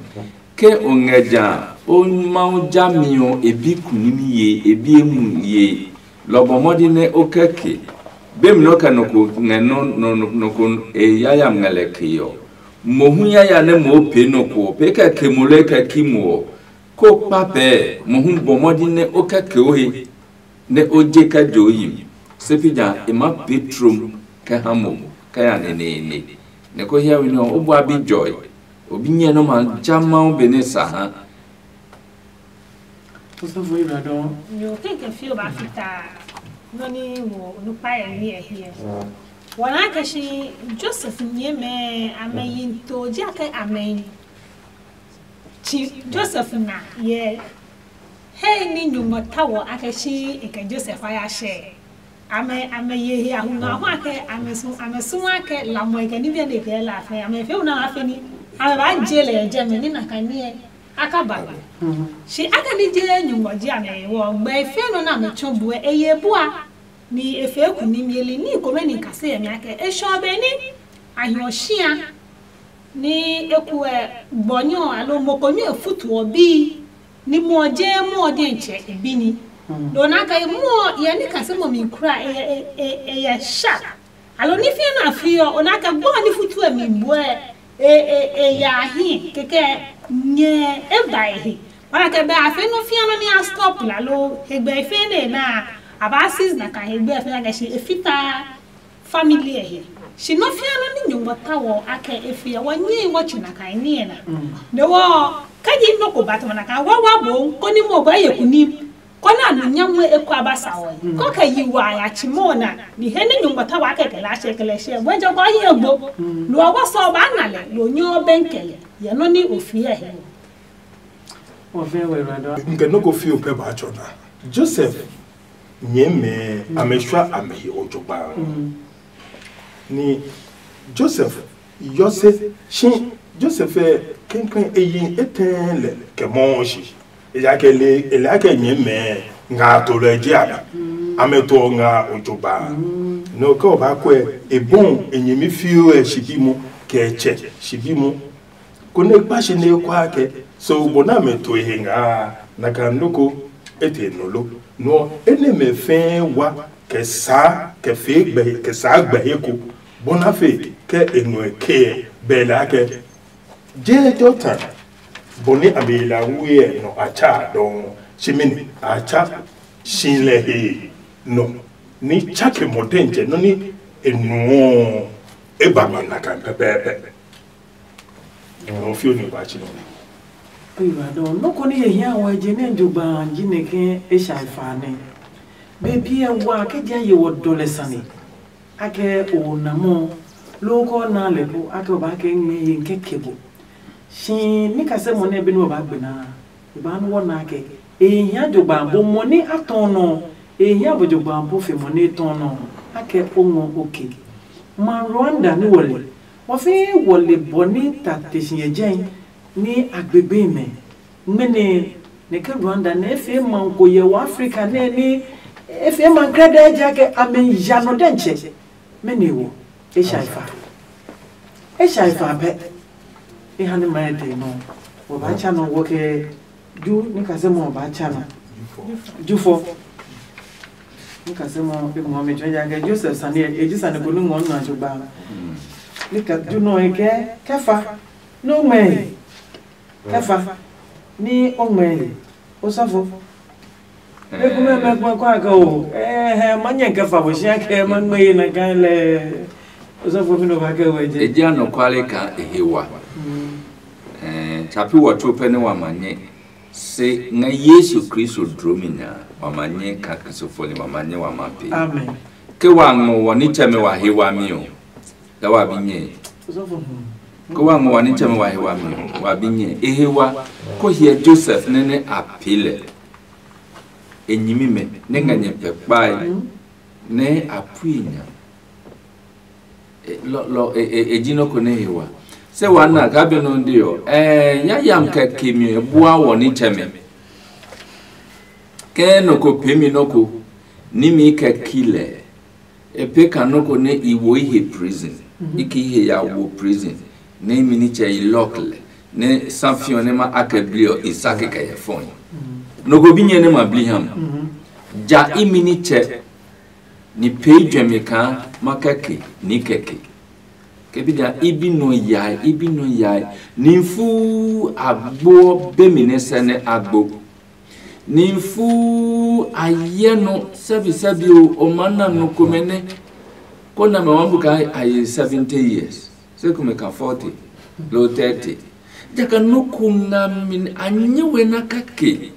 Ke o ngɛ ja a, o Mawu jami ɔ e bi kunimi ye, e bi emu ye. Lɔ bɔ mɔdi nɛ o kɛ ke. Be mi nɔ kɛ nɔ ko ngɛ nɔ nɔ nɔ ko e yayam ngɛ lɛ ke ɔ, mohu yaya nɛ mo pee nɔ ko ɔ, pee kɛ ke mo lɛ kɛ ki mo ɔ, ko kpa pɛɛ mohu bɔ mɔdi nɛ o kɛ ke o he. Nɛ o je kɛ jo yi mi. Se pi ja e ma pee trom kɛ ha mo kɛ ya neneene. Nɛ ko hiawe nɛ ɔ, o bua bi jɔe. O bi nyɛ nɔ ma ja Mawu be nɛ sa ha. Osɔfo Iradɔ. Yo, keke fio ba fita. Nɔ ni wo nupa yɛ ni yɛ hiɛ. Wɔna kɛ shi Joseph nyɛmɛ amɛ yi to ji akɛ amɛ yi. Tsi Josef na yɛ hei ni nyumu ta wɔ akɛ tsi e kɛ Josef a ya hyɛ. Amɛ amɛ ye he a hu nga hu akɛ amɛ su amɛ su akɛ lamɔ e kɛ ni biɛ ne kɛ la fɛ amɛ fɛ una la fɛ ni amɛ ba je lɛ jɛ mɛ ni na ka ni ɛ aka ba ba. Shi akɛ ni je nyumu ji amɛ wɔ gbɛ fɛ nɔ na amɛ tsɔ bu ɛ e ye bua ni e fɛ ku ni mieli ni komɛ ni kase yɛ mi akɛ e shɔ be ni a hiɔ shia. Ni ekuɛ gbɔnyɔ alo mo ko nyɔ e futu ɔ bii ni mo ɔ je mo ɔ diɛtsɛ e bi ni. Lo na ka mo ɔ yɛ ni kase mo mi kura e yɛ e e e yɛ sha. Alo ni fie na fi ɔ o na ka gbɔ ni futu ɛ mi buɛ e e e ya hi keke nyɛ e ba e he. Wala kɛ bɛ a fe nɔ fia nɔ ni a stop la lo hegbɛ fe ne na a ba sis na ka hegbɛ fe na kɛ shi e fita. Family ɛ he. Shi nɔ fia nɔ ni nyɔngma ta wɔ akɛ e fiɛ wɔ nyɛe wɔ tsi na kai niɛ na. Ne wɔ kɛ ji nɔ ko ba tɔ na kai wɔ wa bo ko ni mo ba ye ku ni ko na nu nyamwe e ko aba sa wɔ. Ko kɛ yi wa ya tsi mo na ni he ni nyɔngma ta wɔ akɛ kɛ la hyɛ kɛ lɛ hyɛ wɔ jɔ ko yi egbo. Lo wa sɔ ba na lɛ lo nyɔ bɛn kɛ lɛ. Yɛ nɔ ni o fiɛ he. Wɔ fɛ wɛ ra da. Nke nɔ ko fi o pɛ ba tsɔ na. Joseph nyɛmɛ amɛ shwa amɛ he ojogba. Ni Joseph yɔse shi Joseph ɛ kɛnkɛn eyi etɛ lɛ kɛ mɔ shi. Eya kɛ le ele akɛ nyɛmɛ nga to lɛ je amɛ. Amɛ to nga ojogba. No kɛ o ba kwɛ ebon enyimi fiu ɛ shibi mu kɛ tsɛ shibi mu. Konɛ e kpa shi nɛ e kua kɛ, se o bɔ nɛ a mɛ to e he ngɛ a, nɛ a ka nɔ ko etɛ nɔ lo. Nɔ enɛ mɛ fɛɛ wa kɛ saa kɛ fee gbɛ kɛ saa gbɛ he ko, bɔ na fe kɛ e ngɔ e kɛɛ bɛ lɛ akɛ, je Jɔtan, bɔ nɛ a be la wue ɛ nɔ a tsa a dɔɔ, si mɛni a tsa si lɛ he nɔ, ní tsake mɔtɛntsɛ nɔ ní e nuɔ e ba mi na kan pɛpɛɛpɛ. Nɔ fio ni ba tsi nɔ. Oyiwado nɔ ko ni ye hia wɔ je ne jogba ji ne ke e sha fa ne. Be bi e wa ke je ye wɔ dɔ lɛ sane. Ake o na mo lo ko na le ko ake o ba ke nge ye ke ke bo. Shi ni ka se mo ne bi no ba gbe na. Ba no wɔ na ke e hia jogba bo mo ni atɔ no. E hia bo jogba bo fe mo ni tɔ no. Ake o ngo oke. Ma Rwanda ni wɔ le. Wɔ fɛɛ wɔ le bɔ ní ta te si yɛ jɛi ní a gbegbe mɛ. Ŋmɛnɛ nɛ ke Rwanda nɛ e fee ma ko yɛ wɔ Afrika nɛ ní e fee ma krɛdɛɛ ja kɛ amɛ ya nɔ dɛntsɛ. Mɛnɛ wɔ e sha e fa. E sha e fa pɛ. E ha ne ma e te nɔ. Wɔ ba tsa nɔ wɔ kɛ Ju ni kasɛ mɔ ba tsa nɔ. Jufɔ. Ni kasɛ mɔ e mɔ mi tsɔ ja kɛ Joseph sani e ji sani ko ni ngɔ na tso ba. Ni ka ju nɔ e kɛ kɛ fa. No mɛ. Kɛ fa. Ni o mɛ. O sɔfo. Me ku mɛ mɛ ku ko aka o. Eh, ma nyɛ kɛ fa bo shi akɛ ma ngbe na kan lɛ. O sɔfo mi no ba kɛ wɛ je. E ji anɔkwale ka e he wa. Eh, tsapi wɔ tso pɛ ne wa ma nyɛ. Se ngɛ Yesu Kristo dro mi nya, wa ma nyɛ ka Kristo fɔ ni wa ma nyɛ wa ma pe. Amen. Ke wa ngɔ wɔ nitsɛmɛ wa he wami ɔ, lɛ wa bi nyɛ. Ke wa ngɔ wɔ nitsɛmɛ wa he wami ɔ, wa bi nyɛ. E he wa, ko hiɛ Joseph nɛ nɛ a pe lɛ. E nyimi mɛ, nɛ ngɛ nyɛ pɛ kpae, nɛ a pui nya. E, lɔ lɔ e e e ji nɔ ko nɛ he wa. Se wa na ka be nɔ de ɔ. Ɛɛ, nya yam kɛ ke mi ɛ bua wɔ nitsɛmɛ. Kɛ nɔ ko pee mi nɔ ko, ní mi kɛ ki lɛ. E pe ka nɔ ko nɛ i wo i he prison. I ki he ya wo prison, nɛ imi nitsɛ i lɔk lɛ, nɛ sa fiɔ nɛ ma akɛ bli ɔ i sa kikɛ yɛ fɔi. Nɔ ko bi nyɛ nɛ ma bli ha mo. Ja imi nitsɛ ni pee juɛmi kaa ma kɛke ni kɛke. Ke bi ja i bi nɔ yae, i bi nɔ yae. Ni fuu agbo be mi nɛ sɛ nɛ agbo. Ni fuu a yɛ nɔ sɛbi sɛbi o, o ma na nɔ komɛ nɛ ko na mɛ wa bu kaa a ye seventy years, se komɛ ka forty loo thirty. Jaka nɔ ko nga mi nɛ a nyɛ we na kake.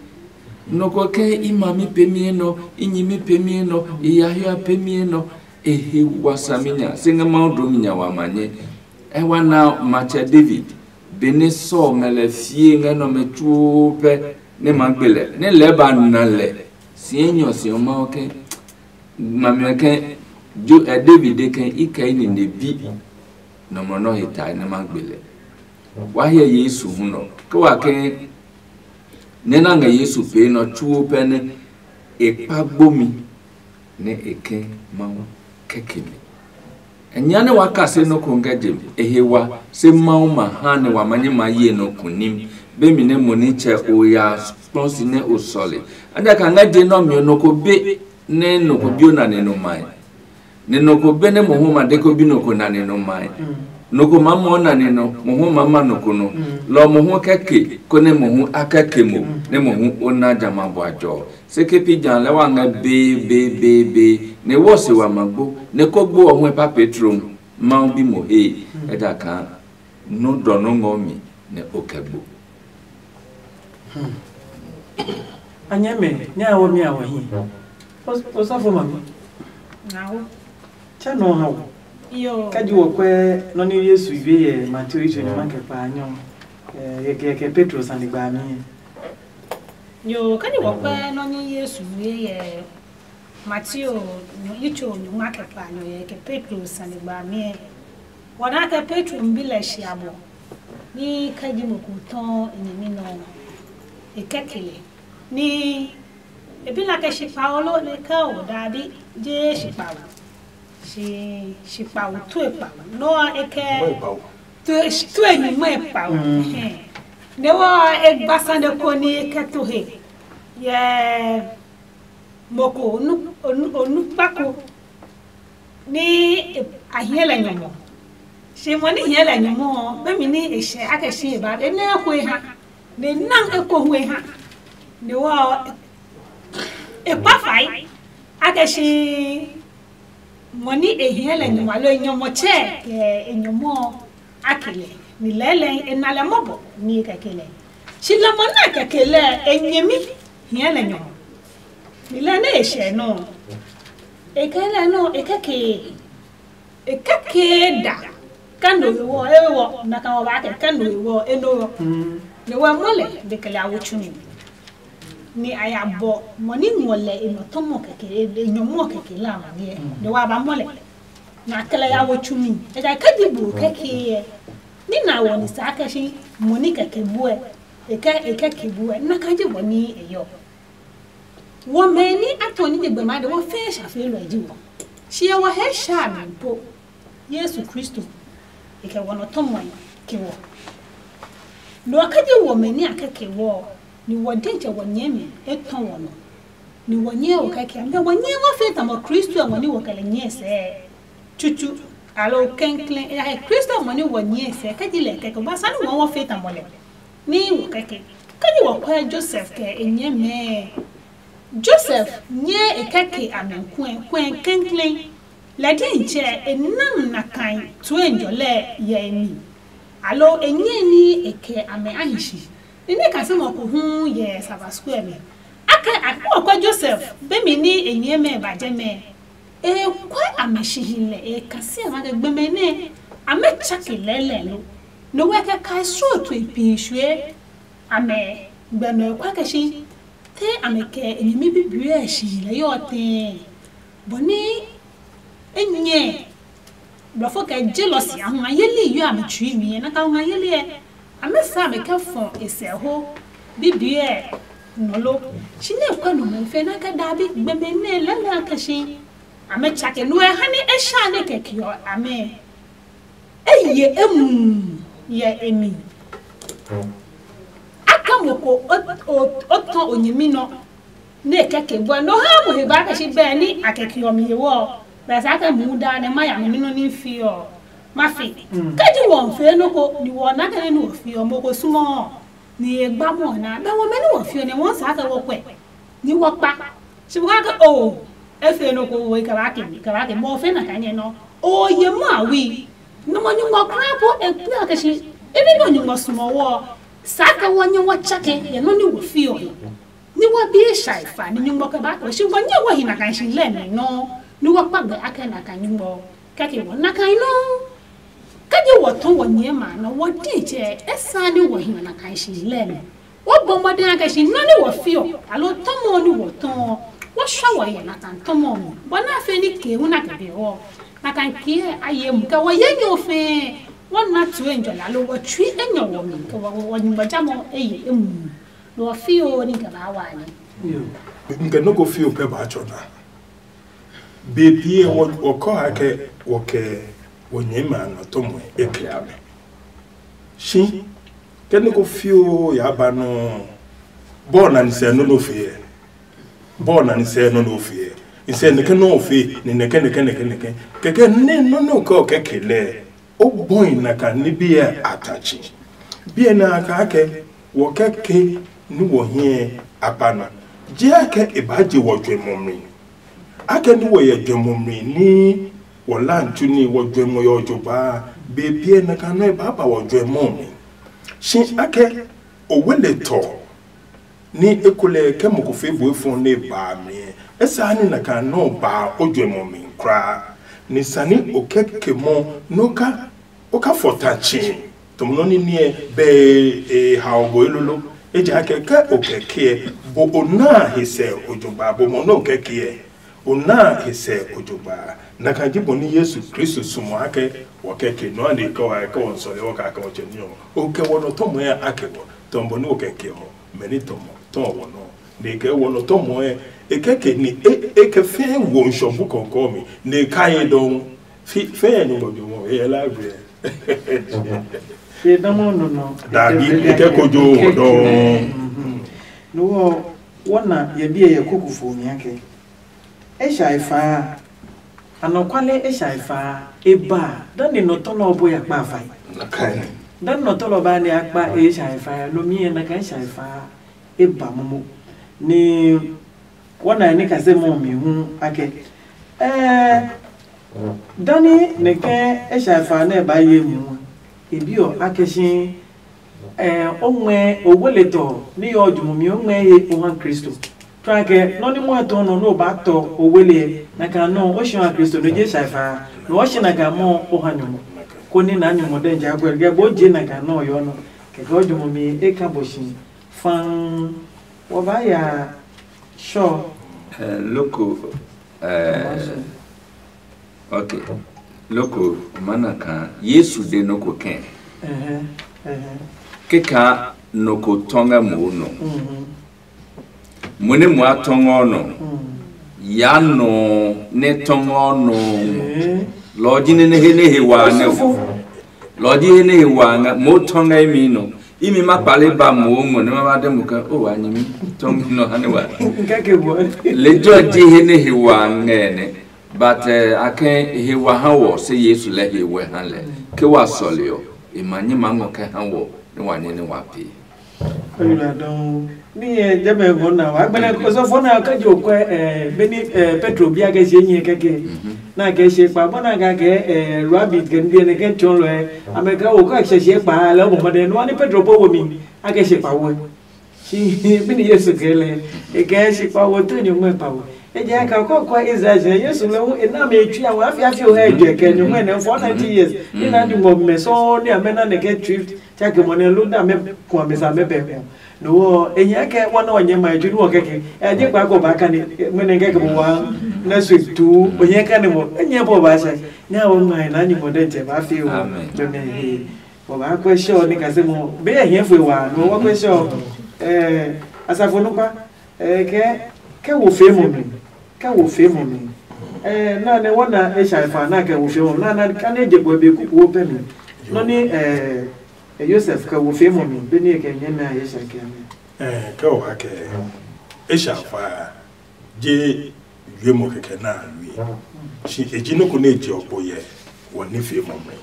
Nɔ ko kɛ i ma mi pe mi nɔ, i nyi mi pe mi nɔ, i ya hia pe mi nɔ. E he wa saminya se ngɛ Mawu doo mi nya wa ma nyɛ. E wa na matsɛ David, benɛ Saul ngɛ lɛ fie ngɛ nɔmɛ tsuo pɛ nɛ ma gbe lɛ, nɛ lɛɛ ba na lɛ. Si enyɔ si ɔ Mawu ke, ma miɔ ke, jo ɛ David de ke, i kɛ i nine bi nɔmlɔ nɔ he tae nɛ ma gbe lɛ. Wa hyɛ Yesu hu nɔ ke wa ke nɛ na ngɛ Yesu pee nɔ tsuo pɛ nɛ e kpa gbomi nɛ e ke Mawu kɛke mi. Enya nɛ wa kase nɔ ko ngɛ je e he wa, se Mawu ma ha nɛ wa ma nyɛ ma ye nɔ kunim. Be mi nɛ mo nitsɛ o ya kplɔ si nɛ o sɔle. Ejakaa ngɛ je nɛ ɔ mi ɔ nɔ ko be nɛ nɔ ko bi o nane nɔ mae. Nɛ nɔ ko be nɛ mohu ma de ko bi nɔ ko nane nɔ mae. Nɔ ko maa mɔ nane nɔ, mohu maa ma nɔ ko nɔ. Lɔ ɔ mohu kɛ ke, konɛ mohu a kɛ ke mo, nɛ mohu o na jamɛ a bua jɔ ɔ. Se ke pi ja lɛ wa ngɛ bee bee bee bee, nɛ e wɔ se wa ma gbo, nɛ ko gbo ɔ hu e pa Petro hu. Mawu bi mo hee, ejakaa nɔ́ dɔ nɔ́ ngɔ mi nɛ o kɛ gbo. A nyɛ mɛ, nyɛ a wo mi a wɔ hi. Osɔfo ma mi. Nawo. Tsɛ nɔ ha wo. Yo. Kɛ ji wɔ kwɛ nɔ ni Yesu yue yɛ Mateo yi tso nyama kɛ kpa nyɔ. Yɛ kɛ Petro sane gba mi. Yo, kɛ ji wɔ kwɛ nɔ ni Yesu yue yɛ Mateo yi tso nyama kɛ kpa nyɔ yɛ kɛ Petro sane gba mi. Wɔ na kɛ Petro bi lɛ shi abɔ. Ni kɛ ji mo ko tɔ e nyɛmi nɔ. E kɛ ke lɛ. Ni e bi la kɛ shi kpawo lo ne kɛ o dabi je shi kpawo. Shi shi kpawo tue kpawo. No e kɛ tue tue nyumɛ kpawo. Ne wɔ e gba sane ko ni e kɛ to he. Yɛ mo ko onu onu onu kpa ko. Ni a hiɛ lɛ nyɔmɔ. Shi mo ni hiɛ lɛ nyɔmɔ ɔ, be mi ni e hyɛ a kɛ shi e ba e nɛ e hue ha. Ne nan eko hu e ha. Ne wɔ e kpa fai a kɛ shi mo ni e hiɛ lɛ nyɔmɔ alo e nyɔmɔ tsɛ kɛ e nyɔmɔ a ke lɛ. Ni lɛɛlɛɛ e na lɛ mɔbɔ ni e kɛ ke lɛ. Shi lɛ mo na kɛ ke lɛ e nyɛmi hiɛ lɛ nyɔmɔ. Ni lɛ ne e hyɛ nɔ e kɛ lɛ nɔ e kɛ ke E kake da kɛ no he wɔ e wɔ na ka wɔ ba kɛ kɛ no he wɔ e no wɔ. Ne wɔ mɔ lɛ be kɛ lɛ a wo tsumi. Ni a ya bɔ mɔ ni ngɔ lɛ e nɔ tɔmɔ kɛkɛ e nyɔmɔ kɛkɛ la ma niɛ ne wa ba mɔ lɛ. Na kɛ lɛ ya wo tsumi e ja kɛ di bu kɛkɛ yɛ. Ni na wɔ ni sa kɛ shi mɔ ni kɛkɛ buɛ e kɛ e kɛkɛ buɛ na ka ji bɔ ni e yɔ. Wɔmɛ ni a tɔ ní nyɛgbɛ maa de wɔ fɛɛ sha fee lɔ ji wɔ. Shi yɛ wɔ hɛ sha mi po Yesu Kristo e kɛ wɔ nɔ tɔmɔe ke wɔ. Nɔ ɔ kɛ je wɔmɛ ní a kɛ ke wɔ ni wɔ dɛtsɛ wɔ nyɛɛ mi e tɔ wɔ nɔ. Ni wɔ nyɛɛ wɔ kɛ ke amɛ wɔ nyɛɛ wɔ fee tamɔ Kristo ɛ wɔ ní wɔ kɛ lɛ nyɛɛ sɛɛ. Tsutsu alo kɛnklɛn e ya he Kristo ɛ wɔ ní wɔ nyɛɛ sɛɛ kɛ ji lɛ kɛkɛ ba sani wɔ wɔ fee tamɔ lɛ. Ní wɔ kɛkɛ kɛ ji wɔ kwɛ Josef kɛ e nyɛɛ mɛɛ. Josef nyɛɛ e kɛ ke amɛ kuɛ kuɛ klɛnklɛn. Lɛ diitsɛ e nam nakai tue njɔlɛ yɛ e mi, aloo e nyɛɛ ní e kɛ amɛ a hi shi. Ni ní kasimɔ ko hu yɛ Saba Square mi. Akɛ a kpɔ kɔ Josef be mi ní e nyɛɛ mɛ ba jɛ mɛ. E kwɛ amɛ shi hi lɛ e kasi amɛ kɛ gbɛmɛ nɛ amɛ tsake lɛlɛ lo. Nɔ wɛ kɛ kai srɔtoi pii shue. Amɛ gbɛ nɔ e kwa kɛ shi te amɛ kɛ e nyɛmi bibiɛ ɛ shi lɛ yɔ tɛɛ. Bɔ ní e nyɛ blɔfo kɛ jealousy a hu ngayeli yɔ amɛ tsui mi ɛ na ka hu ngayeli ɛ amɛ sa amɛ kɛ fɔ e sɛ ho bibiɛ ɛ nɔ lo. Shi nɛ e kwɛ nɔ mɛ fɛ na kɛ daabi gbɛmɛ nɛ lɛlɛ a kɛ shi amɛ tsake nɔ ɛ ha ní e sha nɛ kɛ kiɔ amɛ. Eye emu yɛ e mi. Aka mo ko o tɔ o nyɛmi nɔ nɛ e kɛ ke bɔ nɔ ha mo he ba kɛ shi bɛ ni a kɛ ke ɔ mi he wɔ. Bɛ sa kɛ mu da nɛ ma ya mi nɔ ni fi ɔ ma fi. Kɛ ji wɔ fe nɔ ko ni wɔ na kɛ ni wɔ fi ɔ mo ko sumɔ ni e gba mo na bɛ wɔ mɛ ni wɔ fi ɔ nɛ wɔ sa kɛ wɔ kwɛ ni wɔ kpa. Si mo ka ke o e fe nɔ ko wo kɛ ba ke mi kɛ ba ke mo fe na ka nyɛ nɔ o ye mo a wi. Nɔmɔ nyuŋmɔ kulaa po e kpia kɛ shi. Ebi nɔ nyuŋmɔ sumɔ wɔ sa kɛ wɔ nyɛ wɔ tsake yɛ nɔ ni wɔ fi ɔ he. Ni wɔ bi e sha e fa ni nyuŋmɔ kɛ ba kɛ shi wɔ nyɛ wɔ hi na kan shi lɛ mi nɔ. Ni wɔ kpa gbɛ akɛ na kan nyuŋmɔ kɛ ke wɔ na kan nɔ. Kɛ je wɔ tɔ wɔ nyɛ ma nɔ wɔ di tsɛ e sa ni wɔ hi na kan shi lɛ mi. Wɔ bɔ mɔdɛn akɛ shi nɔ ni wɔ fi ɔ alo tɔmɔ ni wɔ tɔ ɔ wɔ sha wɔ yɛ na kan tɔmɔ mi bɔ na fe ni ke hu na kɛ be ɔ. Na kan kiɛ a ye mu kɛ wɔ ye nyɔ fɛɛ. Wɔna tue njɔ lalo wɔ tsui enyɔ wɔ mi kɛ wɔ wɔ nyugbɔjamɔ eye emu. Nɔ fioo ni kɛ baa wa ni. Nkɛ nɔ́ ko fioo pɛ baa tsɔ na. Be pie wɔ kɔ ha kɛ wɔ kɛ wɔ nyɛmɛ a nɔ tɔmɔe e kɛ amɛ. Shi kɛ nɔ́ ko fioo yaa ba nɔ. Bɔɔ na ni sɛ nɔ́ nɔ fee ɛ. Bɔɔ na ni sɛ nɔ́ nɔ fee ɛ. Ni sɛ nɛkɛ nɔ́ fee ni nɛkɛ nɛkɛ nɛkɛ nɛkɛ. Kɛkɛ nɛ nɔ́ nɔ kɛ ɔ kɛ ke lɛ. O bɔi na ka ní biɛ a ta tsi. Biɛ nɛ a kaa kɛ wɔ kɛ ke ní wɔ hiɛ a ba na. Jeha kɛ e baa je wɔ juɛmɔ mi. Akɛ ní wɔ yɛ juɛmɔ mi ní wɔ la tsu ní wɔ juɛmɔ yɔ jo baa be biɛ nɛ ka nɔ e baa ba wɔ juɛmɔ mi. Shi akɛ o we le tɔ ní ekolɛ kɛ mo ko fee bo efɔ nɛ e baa mi ɛ, e saa ní na ka nɔ baa o juɛmɔ mi kulaa. Ni sani o kɛ ke mɔ nɔ ka O ka fɔ ta tsi tɔmɔ nɔ ní niɛ bɛ e hao bo elolo. Ejakaa kɛ o kɛ kiɛ bo o na he sɛ o jogba bo mɔ nɛ o kɛ kiɛ o na he sɛ o jogba. Nakai ji bɔ ní Yesu Kristo sumo akɛ wɔ kɛ ke nɔ ane kɛ wa kɛ wɔ sɔle wɔ ka kɛ wɔ tsɛ ní ɔ o kɛ wɔ nɔ tɔmɔ ya akɛ wɔ tɔmɔ bɔ ní o kɛ ke ɔ mɛ ní tɔmɔ tɔ wɔ nɔ ne kɛ wɔ nɔ tɔmɔ ɛ e kɛ ke ni e e kɛ fɛɛ wo nshɔ bu kɔkɔ mi ne ka ye dɔn. Fi fɛɛ nyugbɔ jumɔ e yɛ library. Ye dama nɔ nɔ. Dabi e kɛ kojo wɔ dɔn. No wɔ wɔna yɛ biɛ yɛ kuku fo mi akɛ e sha e faa. Anɔkwale e sha e faa e ba dani nɔ tɔlɔ bo ya kpa fai. Dani nɔ tɔlɔ ba ne akpa e sha e faa no mi yɛ na ka e sha e faa e ba momo. Ni wɔna ni kase mɔ mi hu akɛ ɛɛ dani nɛkɛ e sha e faa nɛ ba ye mu e bi ɔ akɛ shi ɛɛ o ŋmɛ o wele tɔ ni yɔ jumumi o ŋmɛ he o ha Kristo. Tɔ akɛ nɔ ni mɔ tɔ nɔ no ba tɔ o wele na ka nɔ o shi ha Kristo no je sha e faa no o shi na ka mɔ o ha nyɔmɔ. Ko ni na nyɔmɔ dɛ ja gwɛ gɛ bo je na ka nɔ yɔ nɔ kɛkɛ o jumumi e ka bo shi fãa. Wɔ ba ya sure. Eh, loko eh, ok. Loko mana kaa Yesu de nɔ ko kɛ. Keka nɔ ko tɔ ngɛ mo nɔ. Mo ne mo a tɔ ngɔ nɔ. Ya nɔ ne tɔ ngɔ nɔ. Lɔ ji ne ne he ne he wa ne o. Lɔ ji he ne he wa ngɛ mo tɔ ngɛ mi nɔ. Imi ma kpale ba mo ngɔ ne ma ba de mo ka o wa nyimi tɔ ngɔ nɔ ha ne wa. Lejɔ ji he ne he wa ngɛ ne. But eh, a kɛ he wa ha wɔ se Yesu lɛ he wɛ ha lɛ ke wa sɔle ɔ, e ma nyi ma ngɔ kɛ ha wɔ ne wa nyɛ ne wa pee. Olùdàdàn ní ẹ jẹ́bẹ̀ ẹ̀gbọ́n náà wàá gbẹ́nẹ́ kó sọ fún náà kájí òkú ẹ bẹ́ni Petro bí akẹ́ ṣe yín kẹ́kẹ́ náà kẹ́ ṣe pa bọ́n náà ká kẹ́ rabbit kẹ́ níbi ẹni kẹ́ tsɔn lọ ẹ amẹ́ká òkú àṣẹṣe pa lẹ́ ọmọ mọ́dẹ ní wọ́n ní Petro pọ̀ wọ́mi akẹ́ ṣe pa wọ́ ẹ. Shi bini Yesu kɛ lɛ e kɛ shi pa wo to nyɔngmɛ pa wo. E jɛ ka kɔ kɔ Israel jɛ Yesu lɛ hu e na me tui a wa fi afi o hɛ jɛ kɛ nyɔngmɛ nɛ for ninety years. Ni na nyɔngmɔ mɛ sɔ ni amɛ na ne kɛ trip cha ke mɔ ne lo na mɛ ku amɛ sa mɛ bɛ ku. No wo e nyɛ kɛ wa na wa nyɛ ma ju ni wo kɛ ke. E je kpa ko ba ka ni mɛ ne kɛ ke bo wa next week tu o nyɛ ka ne mo e nyɛ bo ba sɛ. Nya wo ma na nyɔngmɔ de jɛ ba fi o. Amen. Mɛ mɛ he. Wɔ ba kwɛ sɛ ɔ ni kase mo be yɛ hiɛ fue wa no wɔ kwɛ sɛ ɔ. Ɛɛ asafo nukpa ɛɛ kɛ kɛ wo fe mo mi kɛ wo fe mo mi. Eh, na ne wona esha fa na ke wo fe mo na na ka ne je bo be ku ku wo pe mi. No ni eh, eh, Joseph ke wo fe mo mi be ni ke nyɛ me a esha ke mi. Eh, ke o ha ke esha fa je yue mo keke na yue. Shi e ji no ko ne je okpo ye wo ni fe mo mi.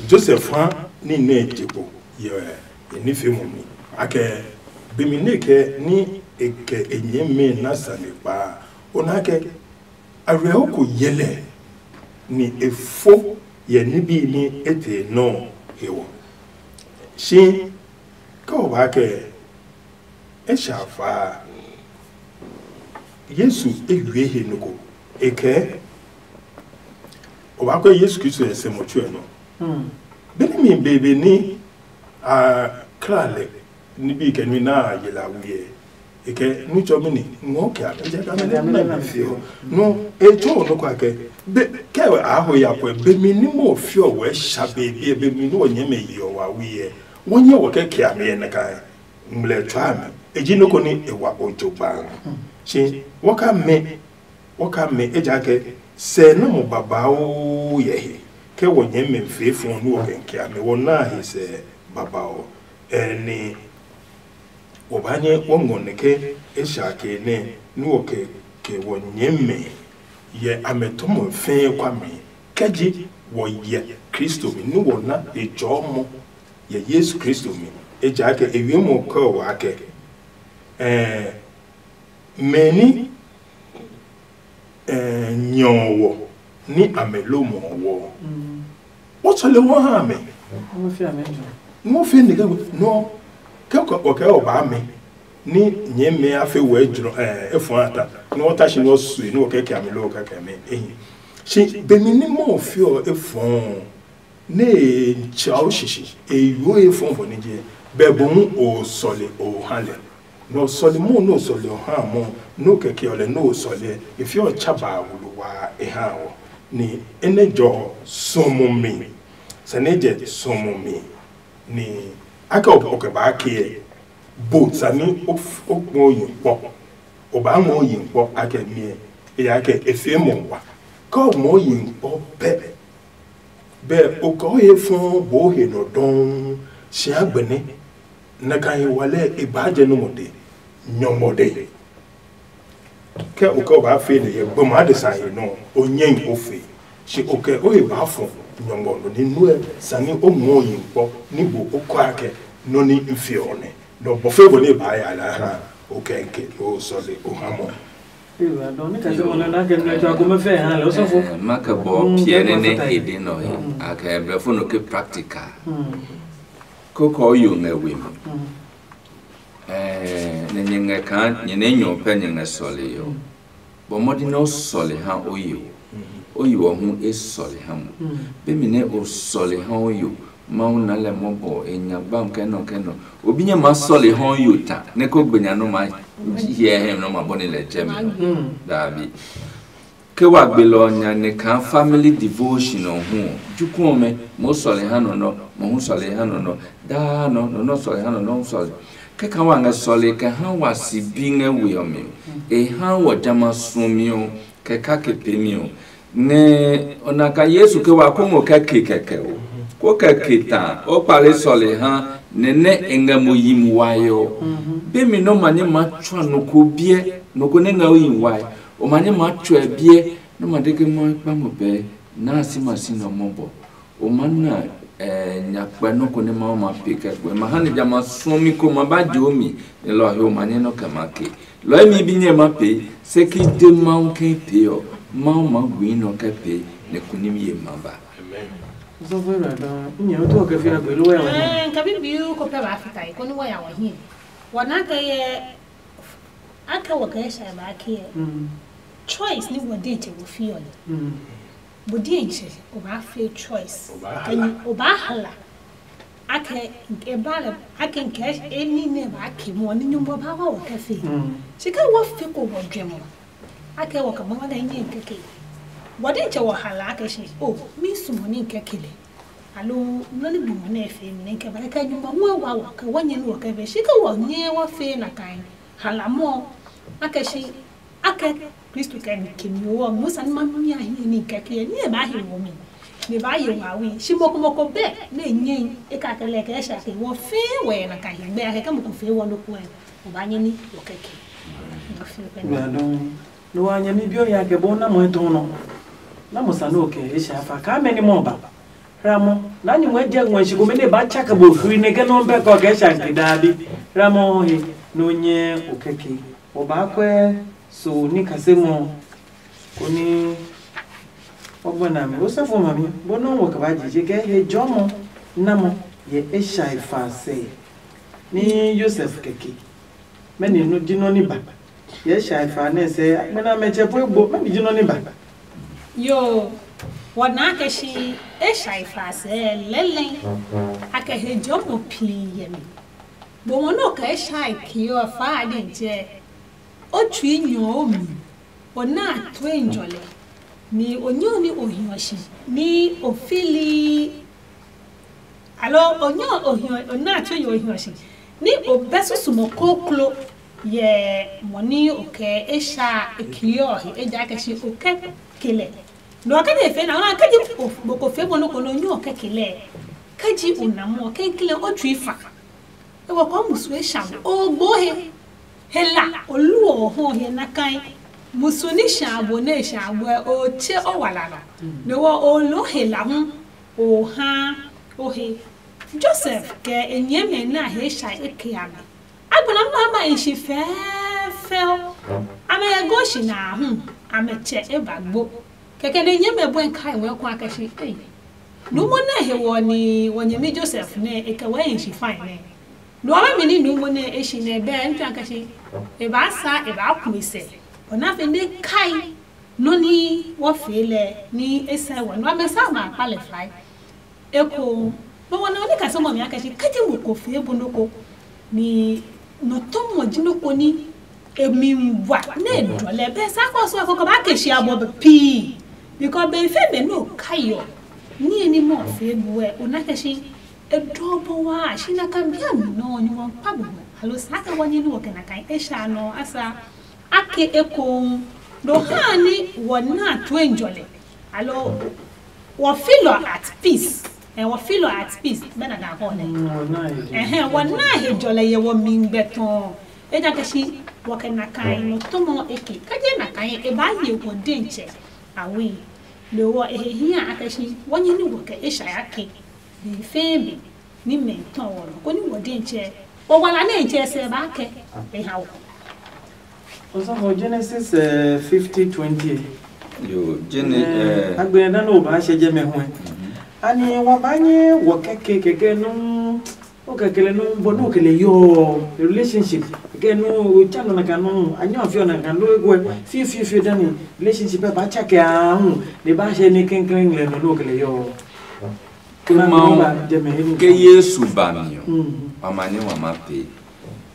Joseph ha ni ne je kpo ye e ni fe mo mi. Ake be mi ne ke ni e ke e nyɛ me na sa ne pa. Ona ke Awerɛho ko yɛ lɛ, ni e fo yɛ nibi ni e tee nɔ he ɔ. Shi ke o ba kɛ e sha faa, Yesu e yue he nɔ ko, e kɛɛ, o ba kɛ Yesu Kristo yɛ sɛ mo tsuɛ nɔ. Benɛ mi bebe ni a kla lɛ nibi kɛ nui na a ye la wuyɛ. E kɛ nu tsɔ mi ni ngɔ kɛ a bɛ jɛ ka mɛ nɛ mi fi ɔ. No e tsɔ o nɔ kwa kɛ be kɛ a ho ya pɔ be mi ni mo fi ɔ wɛ sha be be be mi ni o nyɛ mɛ yi ɔ wa wuyɛ. Wo nyɛ wɔ kɛ kɛ a mi yɛ na ka ngmlɛ tsɔ a mi. E ji nɔ ko ni e wa o jo ba. Shi wo ka mɛ Wo ka mɛ ejaakɛ sɛ nɔ́ mo babauu yɛ he, ke wɔ nyɛɛ mɛ fee fɔ nú wɔ kɛ ke a mɛ wɔ na he sɛ babauu. Ɛni wɔ baa nyɛ wɔ ngɔ nɛ ke e sha ke nɛ nú wɔ kɛ ke wɔ nyɛɛ mɛ yɛ a mɛ tɔmɔ fɛɛ kwa mi, kɛ ji wɔ yɛ Kristo mi nú wɔ na e tsɔɔmɔ yɛ Yesu Kristo mi. Ejaakɛ e wiemɔ kɛ wa kɛ ɛɛ mɛ ni nyɔ wɔ ní amɛ lomɔ wɔ. Wọ́n sɔ lè wọ́n ha mɛ. Wọ́n fi amɛ jɔ. Wọ́n fi nìkẹ́ nɔ kẹ́kọ̀ọ́ ọ̀kẹ́ ọ̀bá mɛ ní nyɛ mɛ a fẹ́ wẹ́ jùlọ ẹ fún ata ní wọ́n tá si ní wọ́n sue ní wọ́n kẹ́kẹ́ àmì lọ́wọ́ kẹ́kẹ́ mɛ ẹ̀yìn. Ṣe bẹ̀mí ní mọ̀ fi ọ̀ ẹ fún ne e tsao shishi e yo e fɔn bɔ ne je bɛ bo hu o sɔle o ha lɛ. No sɔle mo no sɔle o ha mo no kɛkɛ ɔ lɛ no sɔle e fi ɔ cha ba wulu wa e ha ɔ ni ene jɔ sumu mi. Sɛ ne jɛ sumu mi ni ake o kɛ ba ke bo sani o kpɔ yi kpɔ. O ba ngɔ yi kpɔ ake mi e ya ke e fe mo wa. Kɔ mo yi kpɔ pɛ. Bɛ o kɛ o he fɔɔ bo he nɔ dɔuu si a gbɛnɛ nɛ ka he wa lɛ e baa jɛ nɔmɔ de nyɔmɔ de. Kɛ o kɛ o baa fe nɛ yɛ gbɔmɔ adesa he nɔ o nyɛi o fe. Si o kɛ o he baa fɔ nyɔmɔ nɔ ni nuɛ sani o ngɔɔ yi kpɔ ni bo o kɔ akɛ nɔ ni n fe ɔ nɛ nɔ bɔ fe bo ne baa ya la ha o kɛ nke o sɔle o ha mɔ. Makɛ bɔ piɛ ne nɛ e de nɔ he akɛ blɛfo no ke practical. Kokɔ o yo ngɛ we mi. Nɛ nyɛ ngɛ kaa nyɛ nɛ nyɔ pɛ nyɛ ngɛ sɔle yo. Bɔ mɔdi nɛ o sɔle ha o yo. O yo ɔ hu e sɔle ha mo. Be mi nɛ o sɔle ha o yo. Mawu na lɛ mɔbɔ e nya gbam kɛ nɔ kɛ nɔ. Obi nyɛ ma sɔle hɔn yo ta nɛ ko gbe nya nɔ ma hiɛ hɛ nɔ ma bɔ ne lɛ jɛ mi nɔ. Dabi. Ke wa gbe lɔ nya ne kaa family devotion ɔ hu ɔ, juku ɔmɛ mo sɔle ha nɔ nɔ, mo hu sɔle ha nɔ nɔ, daa nɔ nɔ nɔ sɔle ha nɔ nɔ hu sɔle. Kɛ ka wa ngɛ sɔle kɛ ha wa si bi ngɛ we ɔ mi. E ha wɔ jama suɔmi ɔ kɛ kake peemi ɔ. Nɛ o na kaa Yesu ke wa ko ngɔ kɛ ke kɛkɛ o. Ko kɛ ke ta o kpale sɔle ha nɛ nɛ e ngɛ mo yi mi wae ɔ. Be mi nɔ ma nyɛ ma tsua nɔ ko biɛ nɔ ko nɛ ngɛ o yi wae. O ma nyɛ ma tsɔɛ biɛ nɔ ma de ke ma kpa mo bɛɛ na a si ma si nɔ mɔ bɔ. O ma na ɛ nya kpɛ nɔ ko nɛ ma ma pe kɛ kpɛ ma ha ne ja ma suɔmi ko ma ba je o mi nɛ lɔ he o ma nyɛ nɔ kɛ ma ke. Lɔɔmi bi nyɛ ma pee, se ki de Mawu ke pee ɔ, Mawu ma gui nɔ kɛ pee, nɛ kunimi ye ma ba. Zɔfo ra da nyɛ to kɛ fia gbe lo ya wa ni. Eh, ka bi bi ko pɛ ba fita ko ni wa ya wa hi. Wa na kɛ ye aka wa kɛ sha ba ke. Choice ni wa de te wo fi ɔ. Bo diɛtsɛ o baa fee choice. O baa hala. Akɛ e ba lɛ akɛ nkɛ e ní nɛ ba ke mɔ ní nyɔmɔ ba wa wɔ kɛ fee. Si kɛ wɔ fee ko wɔ jwɛ mɔ akɛ wɔ kɛ mɔ wa nɛ nyɛ nkɛ ke. Wɔ diɛtsɛ wɔ hala akɛ si o mi sumɔ ní nkɛ ke lɛ. Alo nɔ ní gbɔmɔ nɛ fee mi nɛ nkɛ ba kɛ nyɔmɔ wɔ wa wɔ kɛ wɔ nyɛ ní wɔ kɛ fee si kɛ wɔ nyɛ wɔ fee na kan hala mɔ akɛ si akɛ Kristo kɛ mi ke mi ɔ, musa ni ma mi a hiɛ ni kɛkɛ ni e ba he wɔ mi. Ne ba ye wa wi. Shi moko moko bɛ ne nyɛ e ka kɛ lɛ kɛ sha ke wɔ fɛɛ wɔ yɛ na ka he gbɛ a kɛ moko fɛɛ wɔ no kuɛ. O ba nyɛ ni wɔ kɛkɛ. Wɔ fɛɛ pɛ. Gbadɔ. No wa nyɛ mi bi o ya kɛ bo na mo tɔ no. Na mo sa no kɛ e sha fa ka mɛ ni mo ba. Ramɔ, na nyumu ejɛ ngmɛ shi komɛ nɛ e ba tsa kɛ bo hwui nɛ ke nɔ́ bɛ kɔ kɛ sha nke daa bi. Ramɔ he nɛ o nyɛ o kɛke. O ba kwɛ so ní kase mɔ ko ní o gbɔ na mi. O sɛ fo ma mi, bo nɔ́ wɔ kɛ ba jije kɛ he jɔmɔ namɔ yɛ e sha e fa sɛ. Ní Yosef kɛke. Mɛni nɔ ji nɔ ní ba? Yɛ sha e fa nɛ sɛ akpɛna mɛ tsɛ po egbo, mɛni ji nɔ ní ba? Yo, wɔ naa kɛ shi e sha e fa sɛ lɛlɛ. A kɛ he jɔmɔ pii yɛ mi. Bo mo nɔ kɛ e sha e ki ɔ fa a de tsɛ. O tsui nyɔ o mi. O na a tue njɔlɛ. Ni o nyɔ ni o hiɔ shi. Ni o fili Alo o nyɔ o hiɔ o na tue yo hiɔ shi ni o bɛ susumɔ koklo yɛ mɔ ni o kɛ e sha e kiɔ he ejaakɛ shi o kɛ ke lɛ. Nɔ kɛ je fee na ona kɛ ji o ko fee mo no ko no nyɔ kɛ ke lɛ. Kɛ ji o na mo kɛ ke lɛ o tui fa. E wɔ kɔ musu e sha o gbo he. He la o lu o ho he na kai. Musu ni sha bo ne sha bo o che o wala no. Ne wɔ o lo he la hu. O ha o he. Joseph kɛ e nyɛmɛ nɛ a he sha e ke a mi. Agbla ma ma e shi fɛɛfɛo. Amɛ ngɛ Goshen a hu, amɛ tsɛ e ba gbo. Kɛkɛ nɛ nyɛmɛ bɔɛ kai wɛ kua kɛ shi ei. Numo nɛ he wɔ ni wɔ nyɛmi Joseph nɛ e kɛ wɛ e shi fine nɛ. Nuɔmɛ mi ni numo nɛ e shi nɛ bɛ n tsa kɛ shi. E ba sa e ba ku e sɛ. Ona fe ne kai. Nɔ ni wɔ fee lɛ ni e sɛ wɔ nɔ amɛ sa ma kpa lɛ fai. Eko nɔ wɔ nɔ ni kasɔmɔ mi akɛ shi kɛji mo ko fee bo nɔ ko ni nɔ tɔmɔ ji nɔ ko ni emi wa ne dɔ lɛ bɛ sa kɔ so ko ba ke shi abɔ be pii. Because be fe be no kayɔ ni ni mo fee bo ɛ ona kɛ shi e dɔ bo wa shi na kan bia mi nɔ ni wɔ pa bo alo sa ka wɔ ni ni wɔ kɛ na kan e sha nɔ asa. Ake ekoŋ nɔ ha ni wɔ na tue njɔlɛ alo wɔ filɔ at peace. Eh, wɔ filɔ at peace bɛ na ga kɔ lɛ. Ɛhɛn, wɔ na he jɔlɛ yɛ wɔ mi gbɛ tɔn. Eja kɛ shi wɔ kɛ na kan nɔ tɔmɔ eke kaje na kan e ba ye wɔ den tsɛ awe. Le wɔ ehe hia akɛ shi wɔ nyɛ ni wɔ kɛ e sha ya ke. Be fɛɛ be ni mɛ tɔ wɔ nɔ koni wɔ den tsɛ wɔ wala ne tsɛ sɛ ba kɛ e ha wɔ. Osɔfo Genesis eh, fifty twenty. Yo, Gene, eh, eh, agbɛnɛ da no ba hyɛ jɛ mɛ hu. Ani wa ba nye wɔ kɛkɛ kɛkɛ nu o kɛkɛ lɛ nu bɔ nu kɛlɛ yo relationship kɛkɛ nu o cha no na ka nu anya fi na ka nu egwe fi fi fi dani relationship ba cha kɛ a hu ne ba hyɛ ne kɛnkɛn lɛ no nu kɛlɛ yo. Ke Mawu, ke Yesu ba mi ɔ, wa ma nyɛ wa ma pee.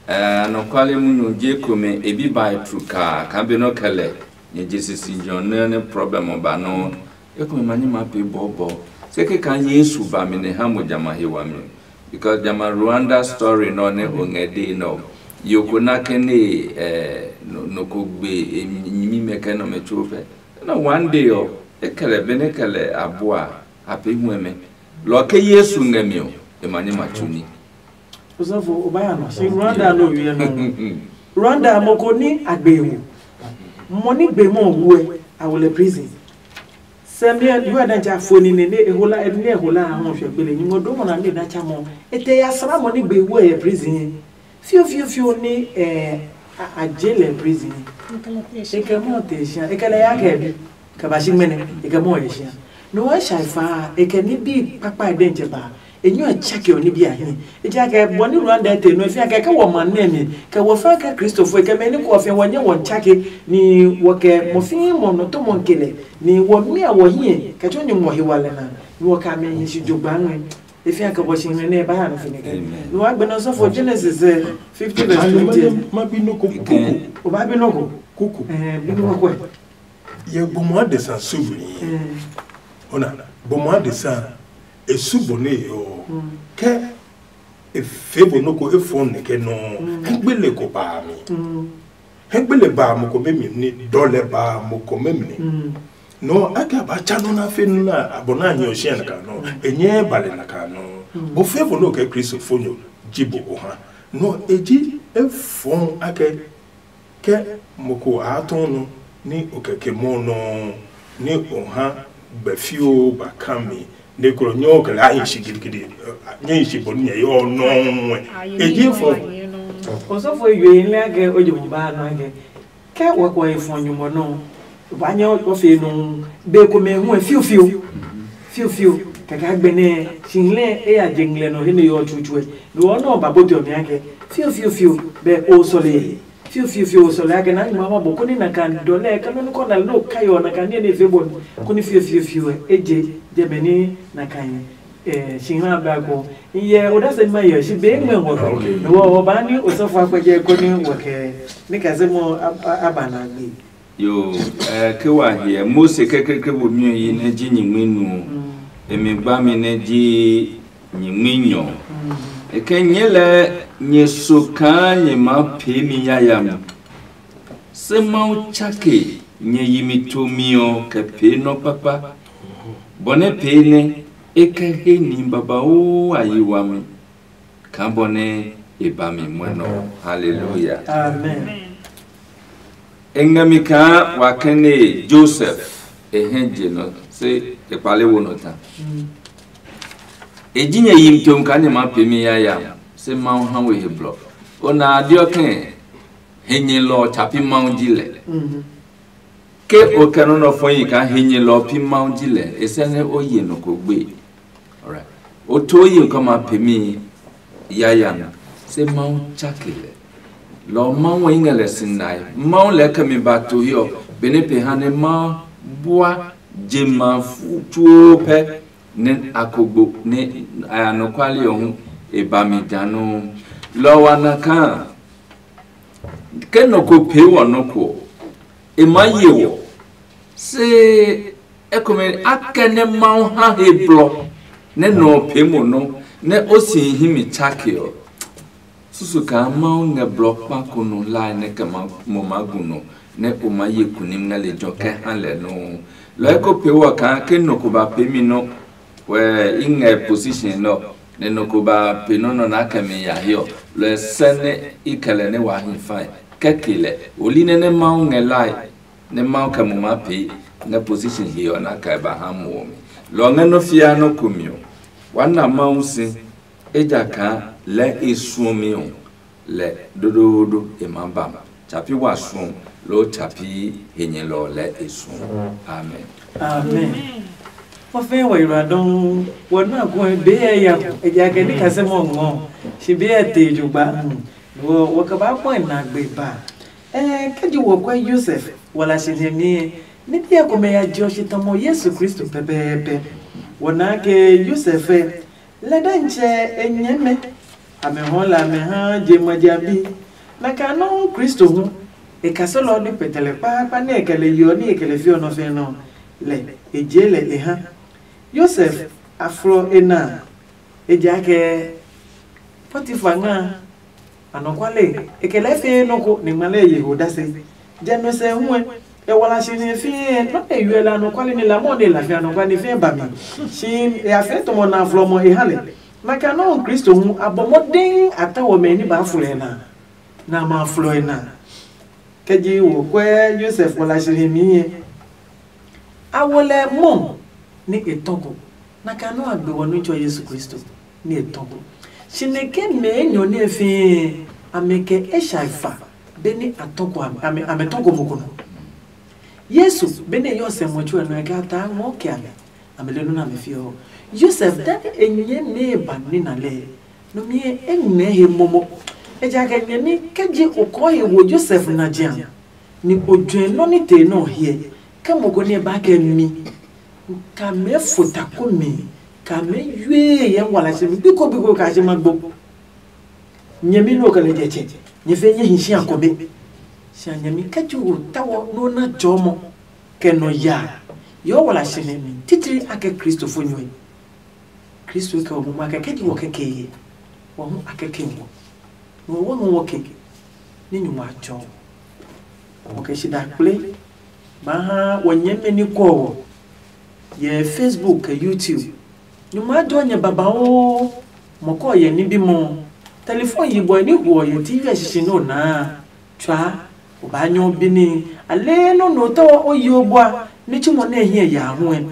Ɛɛ, anɔkwale munyu je komɛ e bi ba e tru kaa kaa be nɔ kɛ lɛ nyɛ je sisi jɔ nɛ nɛ problem ɔ ba nɔ. Ekomɛ ma nyɛ ma pee bɔɔbɔɔ. Se ke kaa Yesu ba mi nɛ ha mo jama he wami ɔ. Because jama Rwanda story nɔ nɛ o ngɛ dee nɔ. Yo ko na kɛ ne ɛɛ nɔ ko gbe e nyimi mɛ kɛ nɔ mɛ tso fɛ. Na one day ɔ, e kɛlɛ be ne kɛlɛ abua a pe huɛmɛ. Lɔ ke Yesu ngɛ mi ɔ, e ma nyɛ ma tsu ní. Osɔfo o ba ya nɔ si Rwanda no wiɛ nɔ. Rwanda mo ko ni agbe wo. Mo ni gbe mo wuɛ a wo le prison. Sɛ mi yu ɛdɛ ja fo ni ne ne ehola ɛdi ne ehola a hɔn hwɛ gbele nyumu do mo na mi da cha mo. Ete ya sra mo ni gbe wuɛ yɛ prison. Fiofio fiofio ni eh, a je lɛ prison. Ekɛ mɔ te shia ekɛ lɛ ya kɛ bi. Kɛ ba shi ŋmɛnɛ ekɛ mɔ yɛ shia. No wa sha fa ekɛ ni bi kpakpa de nje ba. Enyo a chake oni bi a hi. Eja kɛ bɔ ni Rwanda te no fia kɛ kɛ wɔ man ne mi. Kɛ wɔ fa kɛ Kristofo kɛ mɛ ni ko fia wɔ nye wɔ chake ni wɔ kɛ mo fi mo no to mo nkele ni wɔ mi a wɔ hi kɛ cho ni mo hi wale na. Ni wɔ ka me hi shi jogba nwe. Efia kɛ bɔ shi nwe ne ba ha no fini kɛ. No wa gbe no so for Genesis eh, fifty verse twenty. Ma bi no ko kuku. O ba bi no ko. Kuku. Eh, bi no ko. Yɛ gbɔmɔ adesa suvri. Ona gbɔmɔ adesa esu bɔ ne yɔ kɛ efe bɔ noko efɔ nɛkɛ nɔ egbele ko ba mi. Hɛgbele ba mo komɛ mi ni dɔlɛ ba mo komɛ mi ni. No ake a ba cha no na fe no na abɔ na nyɛ ɔhyɛ na ka no. Enye ba le na ka no. Bo fe bo no ke Kristo fo nyo ji bo o ha. No eji e fɔn ake ke mo ko a tɔn no ni o kɛkɛ mo no ni o ha gbɛ fio ba ka mi. Ne kuro nyɔ kele a yin shi gidigidi. Nyɛ yin shi bɔ ni nyɛ yɔ nɔ. Eji fɔ. Osɔfo yue lɛ ke o jo ba no ke ke wa ko e fɔ nyumɔ no. Ba nyɛ o fe no be ko me hu fiu fiu. Fiu fiu. Kaka gbene shi lɛ e ya je ngle no he ne yo chuchue. No no ba bo to mi ake. Fiu fiu fiu be o sole. Fiu fiu fiu sole ake na nyuma ma bo kuni na kan dole ka no ko na no kayo na kan ne fe bon. Kuni fiu fiu fiu e je je beni na kan. Eh, shi ha ba ko. Iye o da se ma yo shi be ngme ngo. Okay. Wo o ba ni o so fa ko je ko ni wo ke. Ni ka se mo aba na gbe. Yo, eh, ke wa hiɛ Mose kɛkɛkɛ bo mi yi ne ji nyingmi nu. Emi gba mi ne ji nyingmi nyɔ. E ke nyɛ lɛ nyɛ so kaa nyɛ ma pee mi yayami. Se Mawu tsake nyɛ yi mi tomi ɔ kɛ pee nɔ kpakpa. Bɔ nɛ pee nɛ e kɛ he ni babauu a yi wami. Kaa bɔ nɛ e ba mi mwɔnɛ ɔ. Haleluya. Amen. E ngɛ mi kaa wa kɛnɛ Joseph e hɛ je nɔ se e kpale wo nɔ ta. E ji nyɛ yi mi tom kaa nyɛ ma pee mi yaya se Mawu ha we he blɔ. O na a diɔ kɛɛ he nyɛlɔ ɔ tsa pi Mawu ji lɛ. Ke o kɛ nɔ́ nɔ fɔyi kaa he nyɛlɔ ɔ pi Mawu ji lɛ, e sɛ nɛ o ye nɔ ko gbe. Alright. O to ye nɔ kɛ ma pemi yaya nɔ, se Mawu tsake lɛ. Lɔ ɔ Mawu ɔ i ngɛ lɛ si nae. Mawu lɛɛ kɛ mi ba to hiɛ ɔ, benɛ pe ha nɛ ma bua je ma fu tsuo pɛ nɛ a ko gbo nɛ anɔkuale ɔ hu e ba mi ja nɔuu. Lɔ ɔ wa na kaa ke nɔ ko pee wɔ nɔ́ ko ɔ, e maa ye wɔ. Se ekomɛ akɛnɛ Mawu ha he blɔ nɛ nɔ ɔ pee mo nɔ́ nɛ o si himi tsake ɔ, susu kaa Mawu ngɛ blɔ kpa ko nɔ hlae nɛ kɛ mo maa gu nɔ nɛ o maa ye kunim ngɛ lejɛ ɔ kɛ ha lɛ nɔuu. Lɔɔ ko pee wɔ kaa ke nɔ ko ba peemi nɔ́ wɛ i ngɛ position nɛ ɔ, nɛ nɔ ko ba pe nɔ́ nɔ nɛ a kɛ mi ya hiɛ ɔ, lɔɔ sɛ nɛ i kɛ lɛ nɛ waa hi fae kɛ ke lɛ. O li nɛ nɛ Mawu ngɛ lae nɛ Mawu kɛ mo maa pee ngɛ position he ɔ nɛ a kɛ ba ha mo ɔ mi. Lɔ ɔ ngɛ nɔ́ fiaa nɔ́ ko mi ɔ, waa na Mawu si, ejakaa lɛɛ e suɔmi ɔ, lɛ dodoodo e maa ba mo. Tsa pi wa suɔ, loo tsa pi he nyɛlɔ ɔ lɛɛ e suɔ. Amen. Amen. Wɔ fɛɛ wɔ yura dɔŋŋ, wɔ na gɔɛ be yɛ ya ko, ejaakɛ ni kasɛ mɔ ngɔ, shi be yɛ te jogba. Wɔ wɔ ka ba kpɔ na gbe ba. Eh, kɛ ji wɔ kwɛ Yosef wala si ne mi, ni biɛ ko mɛ ya jɔ shi tamɔ Yesu Kristo pɛpɛɛpɛ. Wɔ na ke Yosef lɛ dɛ ntsɛ e nyɛmɛ. Amɛ hɔ la amɛ ha je ma ja bi. Na ka nɔu Kristo hu. E kaselɔ ɔ di pɛtɛlɛ kpaakpa nɛ e kɛ lɛ yeɔ ní e kɛ lɛ fiɔ nɔ fɛ nɔ. Lɛ e je lɛ e ha. Yosef a flɔ e na. Ejaakɛ Potifar nga anɔkuale e kɛ lɛ fee nɔ ko ni ngma lɛ ye ho dase. Jɛmɛ sɛ hu ɛ, e wala si ni fie nɔ e yuɛ la anɔkuale ni la mɔ ne la fi anɔkuale ni fie ba mi. Si e a fee tɔmɔ na flɔmɔ e ha lɛ. Na ka nɔu Kristo hu a bɔ mɔdɛŋ a ta wɔ mɛ ni ba flɔ e na. Na ma flɔ e na. Kɛ ji wo kwɛ Yosef wala si ni mi ye. A wo lɛ mɔ ni e tɔgo. Na ka nɔu a gbe wɔ nu tsɔ Yesu Kristo ni e tɔgo. Si ne ke mɛ enyɔ ni e fie amɛ kɛ e sha fa be ni a tɔgo amɛ amɛ tɔgo mo ko nɔ. Yesu be ni e yɔ sɛ mo tsuɛ nɔ e kɛ a taa ngɔ kɛ amɛ. Amɛ le nuna mɛ fiɔ. Yosef dani e nyɛ nɛ e ba nina lɛ. No mi e ngmɛ he momo. Ejaakɛ nyɛmi kɛ ji o kɔ he wo Yosef na jia. Ni o juɛ nɔ ni te nɔ hiɛ. Kɛ mo ko ni e ba kɛ mi. Ka mɛ fo ta ko mi. Ka mɛ yue yɛ wala se mi. Biko biko ka se ma gbo. Nyɛmi nɔ kɛ lɛ jɛ tsɛ. Nyɛ fe nyɛ hi sia ko be. Sia nyɛmi kɛ ji wo ta wo no na jɔ mo. Kɛ nɔ ya. Yɔ wala se mi. Titiri akɛ Kristo fo nyɔe. Kristo kɛ wɔ muma kɛkɛ ji wɔ kɛkɛ ye. Wɔ hu a kɛkɛ wɔ. Wɔ wɔ wɔ kɛ ni nyuma a tsɔ. Mo kɛ shi da kple ba ha wɔ nyɛmɛ ni kɔ wɔ yɛ Facebook kɛ YouTube. Nyuma jɔ nyɛ babaoo. Mɔkɔ yɛ ni bimɔ. Telefon yibɔ ni huɔ yɛ TV a shishi no naa. Tswa, o ba nyɔ bini. Ale no no tɔ o yi o bua ni chumɔ ne hiɛ ya hu ɛ.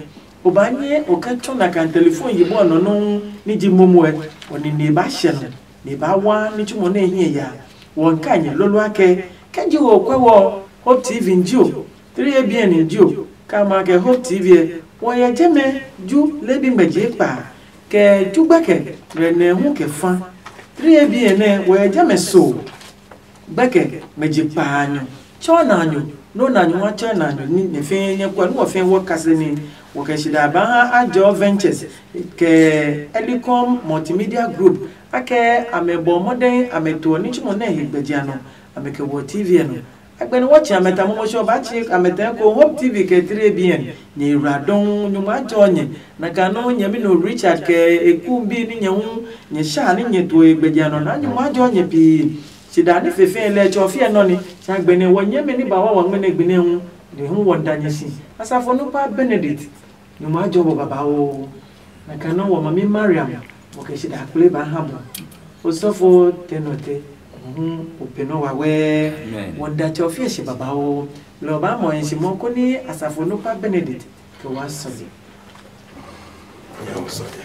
O ba nyɛ o kɛ tsɔ na kan telefon yibɔ nɔ no ni ji momo ɛ. O ni ne ba shɛ no. Ne ba wa ni chumɔ ne hiɛ ya. Wɔ nka nyɛ lolo akɛ kɛ ji wo kwɛ wɔ Hope TV nji o. Three A B N nji o. Ka ma kɛ Hope TV ɛ. Wɔ yɛ jɛmɛ ju lebi ngmɛji kpa. Kɛ ju gbɛkɛ rɛ nɛ hu kɛ fa. Three A B N nɛ wɔ yɛ jɛmɛ so. Gbɛkɛ mɛ je kpaanyɔ tsɔ na nyo. No na nyo wa tsɔ na nyo ni ne fɛɛ nyɛ kwa nu wɔ fɛɛ wɔ kase ni. Wɔ kɛ shi da ba ha Ajɔ Ventures kɛ Elicom Multimedia Group. Akɛ amɛ bɔ mɔdɛn amɛ to ni chumɔ nɛ he gbɛjia nɔ. Amɛ kɛ wɔ TV ɛ nɔ. Agbɛnɛ wɔ tsi amɛ ta momo sɔ ba tsi amɛ tɛ ko Hope TV kɛ three A B N. Nyɛ ra dɔn nyuma jɔ nyɛ. Na ka nɔ nyɛ mi no Richard kɛ eku bi ni nyɛ hu nyɛ sha ni nyɛ to e gbɛjia nɔ na nyuma jɔ nyɛ pi. Sida ni fefe lɛ tsɔ fiɛ nɔ ni. Sa gbɛnɛ wɔ nyɛmɛ ni ba wa wa ngmɛnɛ gbi nɛ hu. Ne hu wɔ da nyɛ si. Asafo nu pa Benedict. Nyuma jɔ bɔ babaoo. Na ka nɔ wɔ mami Mariam. Mo kɛ sida kple ba ha bɔ. Osɔfo tɛ nɔ tɛ. Hu o pe nɔ wa wɛ. Wɔ da tsɔ fiɛ shi babaoo. Lɔ ba mɔ yin si mɔ ko ni asafo nu pa Benedict. Kɛ wa sɔle. Nyɛ o sɔle.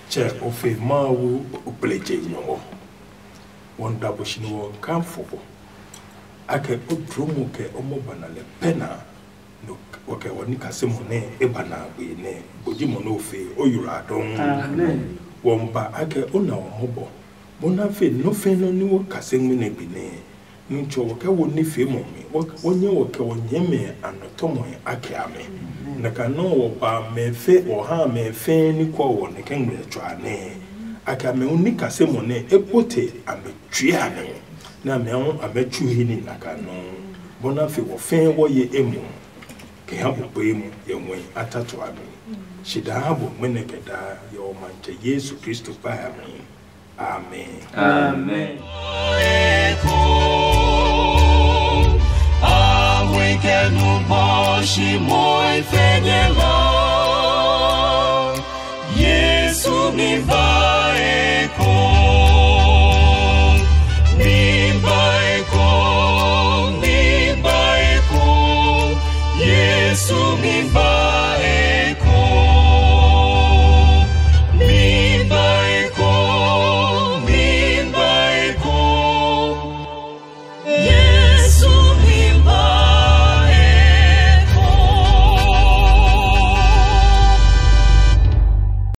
Tsɛ o fe Mawu o kple je nyɔngɔ. Wɔn da bo shi ni wɔ kan fo bo. Akɛ o dro mo kɛ o mo bana lɛ pɛ na. No wɔ kɛ wɔ ni kase mo nɛ e ba na gbe nɛ bo ji mo no fe o yura dɔn. Amen. Wɔn ba akɛ o na wɔ mo bɔ. Mo na fe no fe no ni wɔ kase mo nɛ gbe nɛ. Nitsɛ wɔ kɛ wo nifeemɔ mi, wɔ nyɛ wɔ kɛ wɔ nyɛmɛ a nɔtɔmɔe a kɛ amɛ. Nɛ ka nɔ́ wɔ ba mɛ fe wɔ ha mɛ fɛɛ ní kɔ wɔ nɛ kɛ ngmlɛ tsɔ a nɛɛ. A kɛ amɛ hu ní kasemɔ nɛ e po te amɛ tsue amɛ, nɛ amɛ hu amɛ tsu he ní na ka nɔ́. Bɔ na fe wɔ fɛɛ wɔ ye emu, kɛ ha bu kpe emu yɛ ngɔe a ta to amɛ. Shi daa ha bu ngmɛnɛ kɛ daa yɛ wɔ Matsɛ Yesu Kristo kpae a mi. Amen. Amen. Yesu mi ba eko, mi ba eko, mi ba eko. Yesu mi ba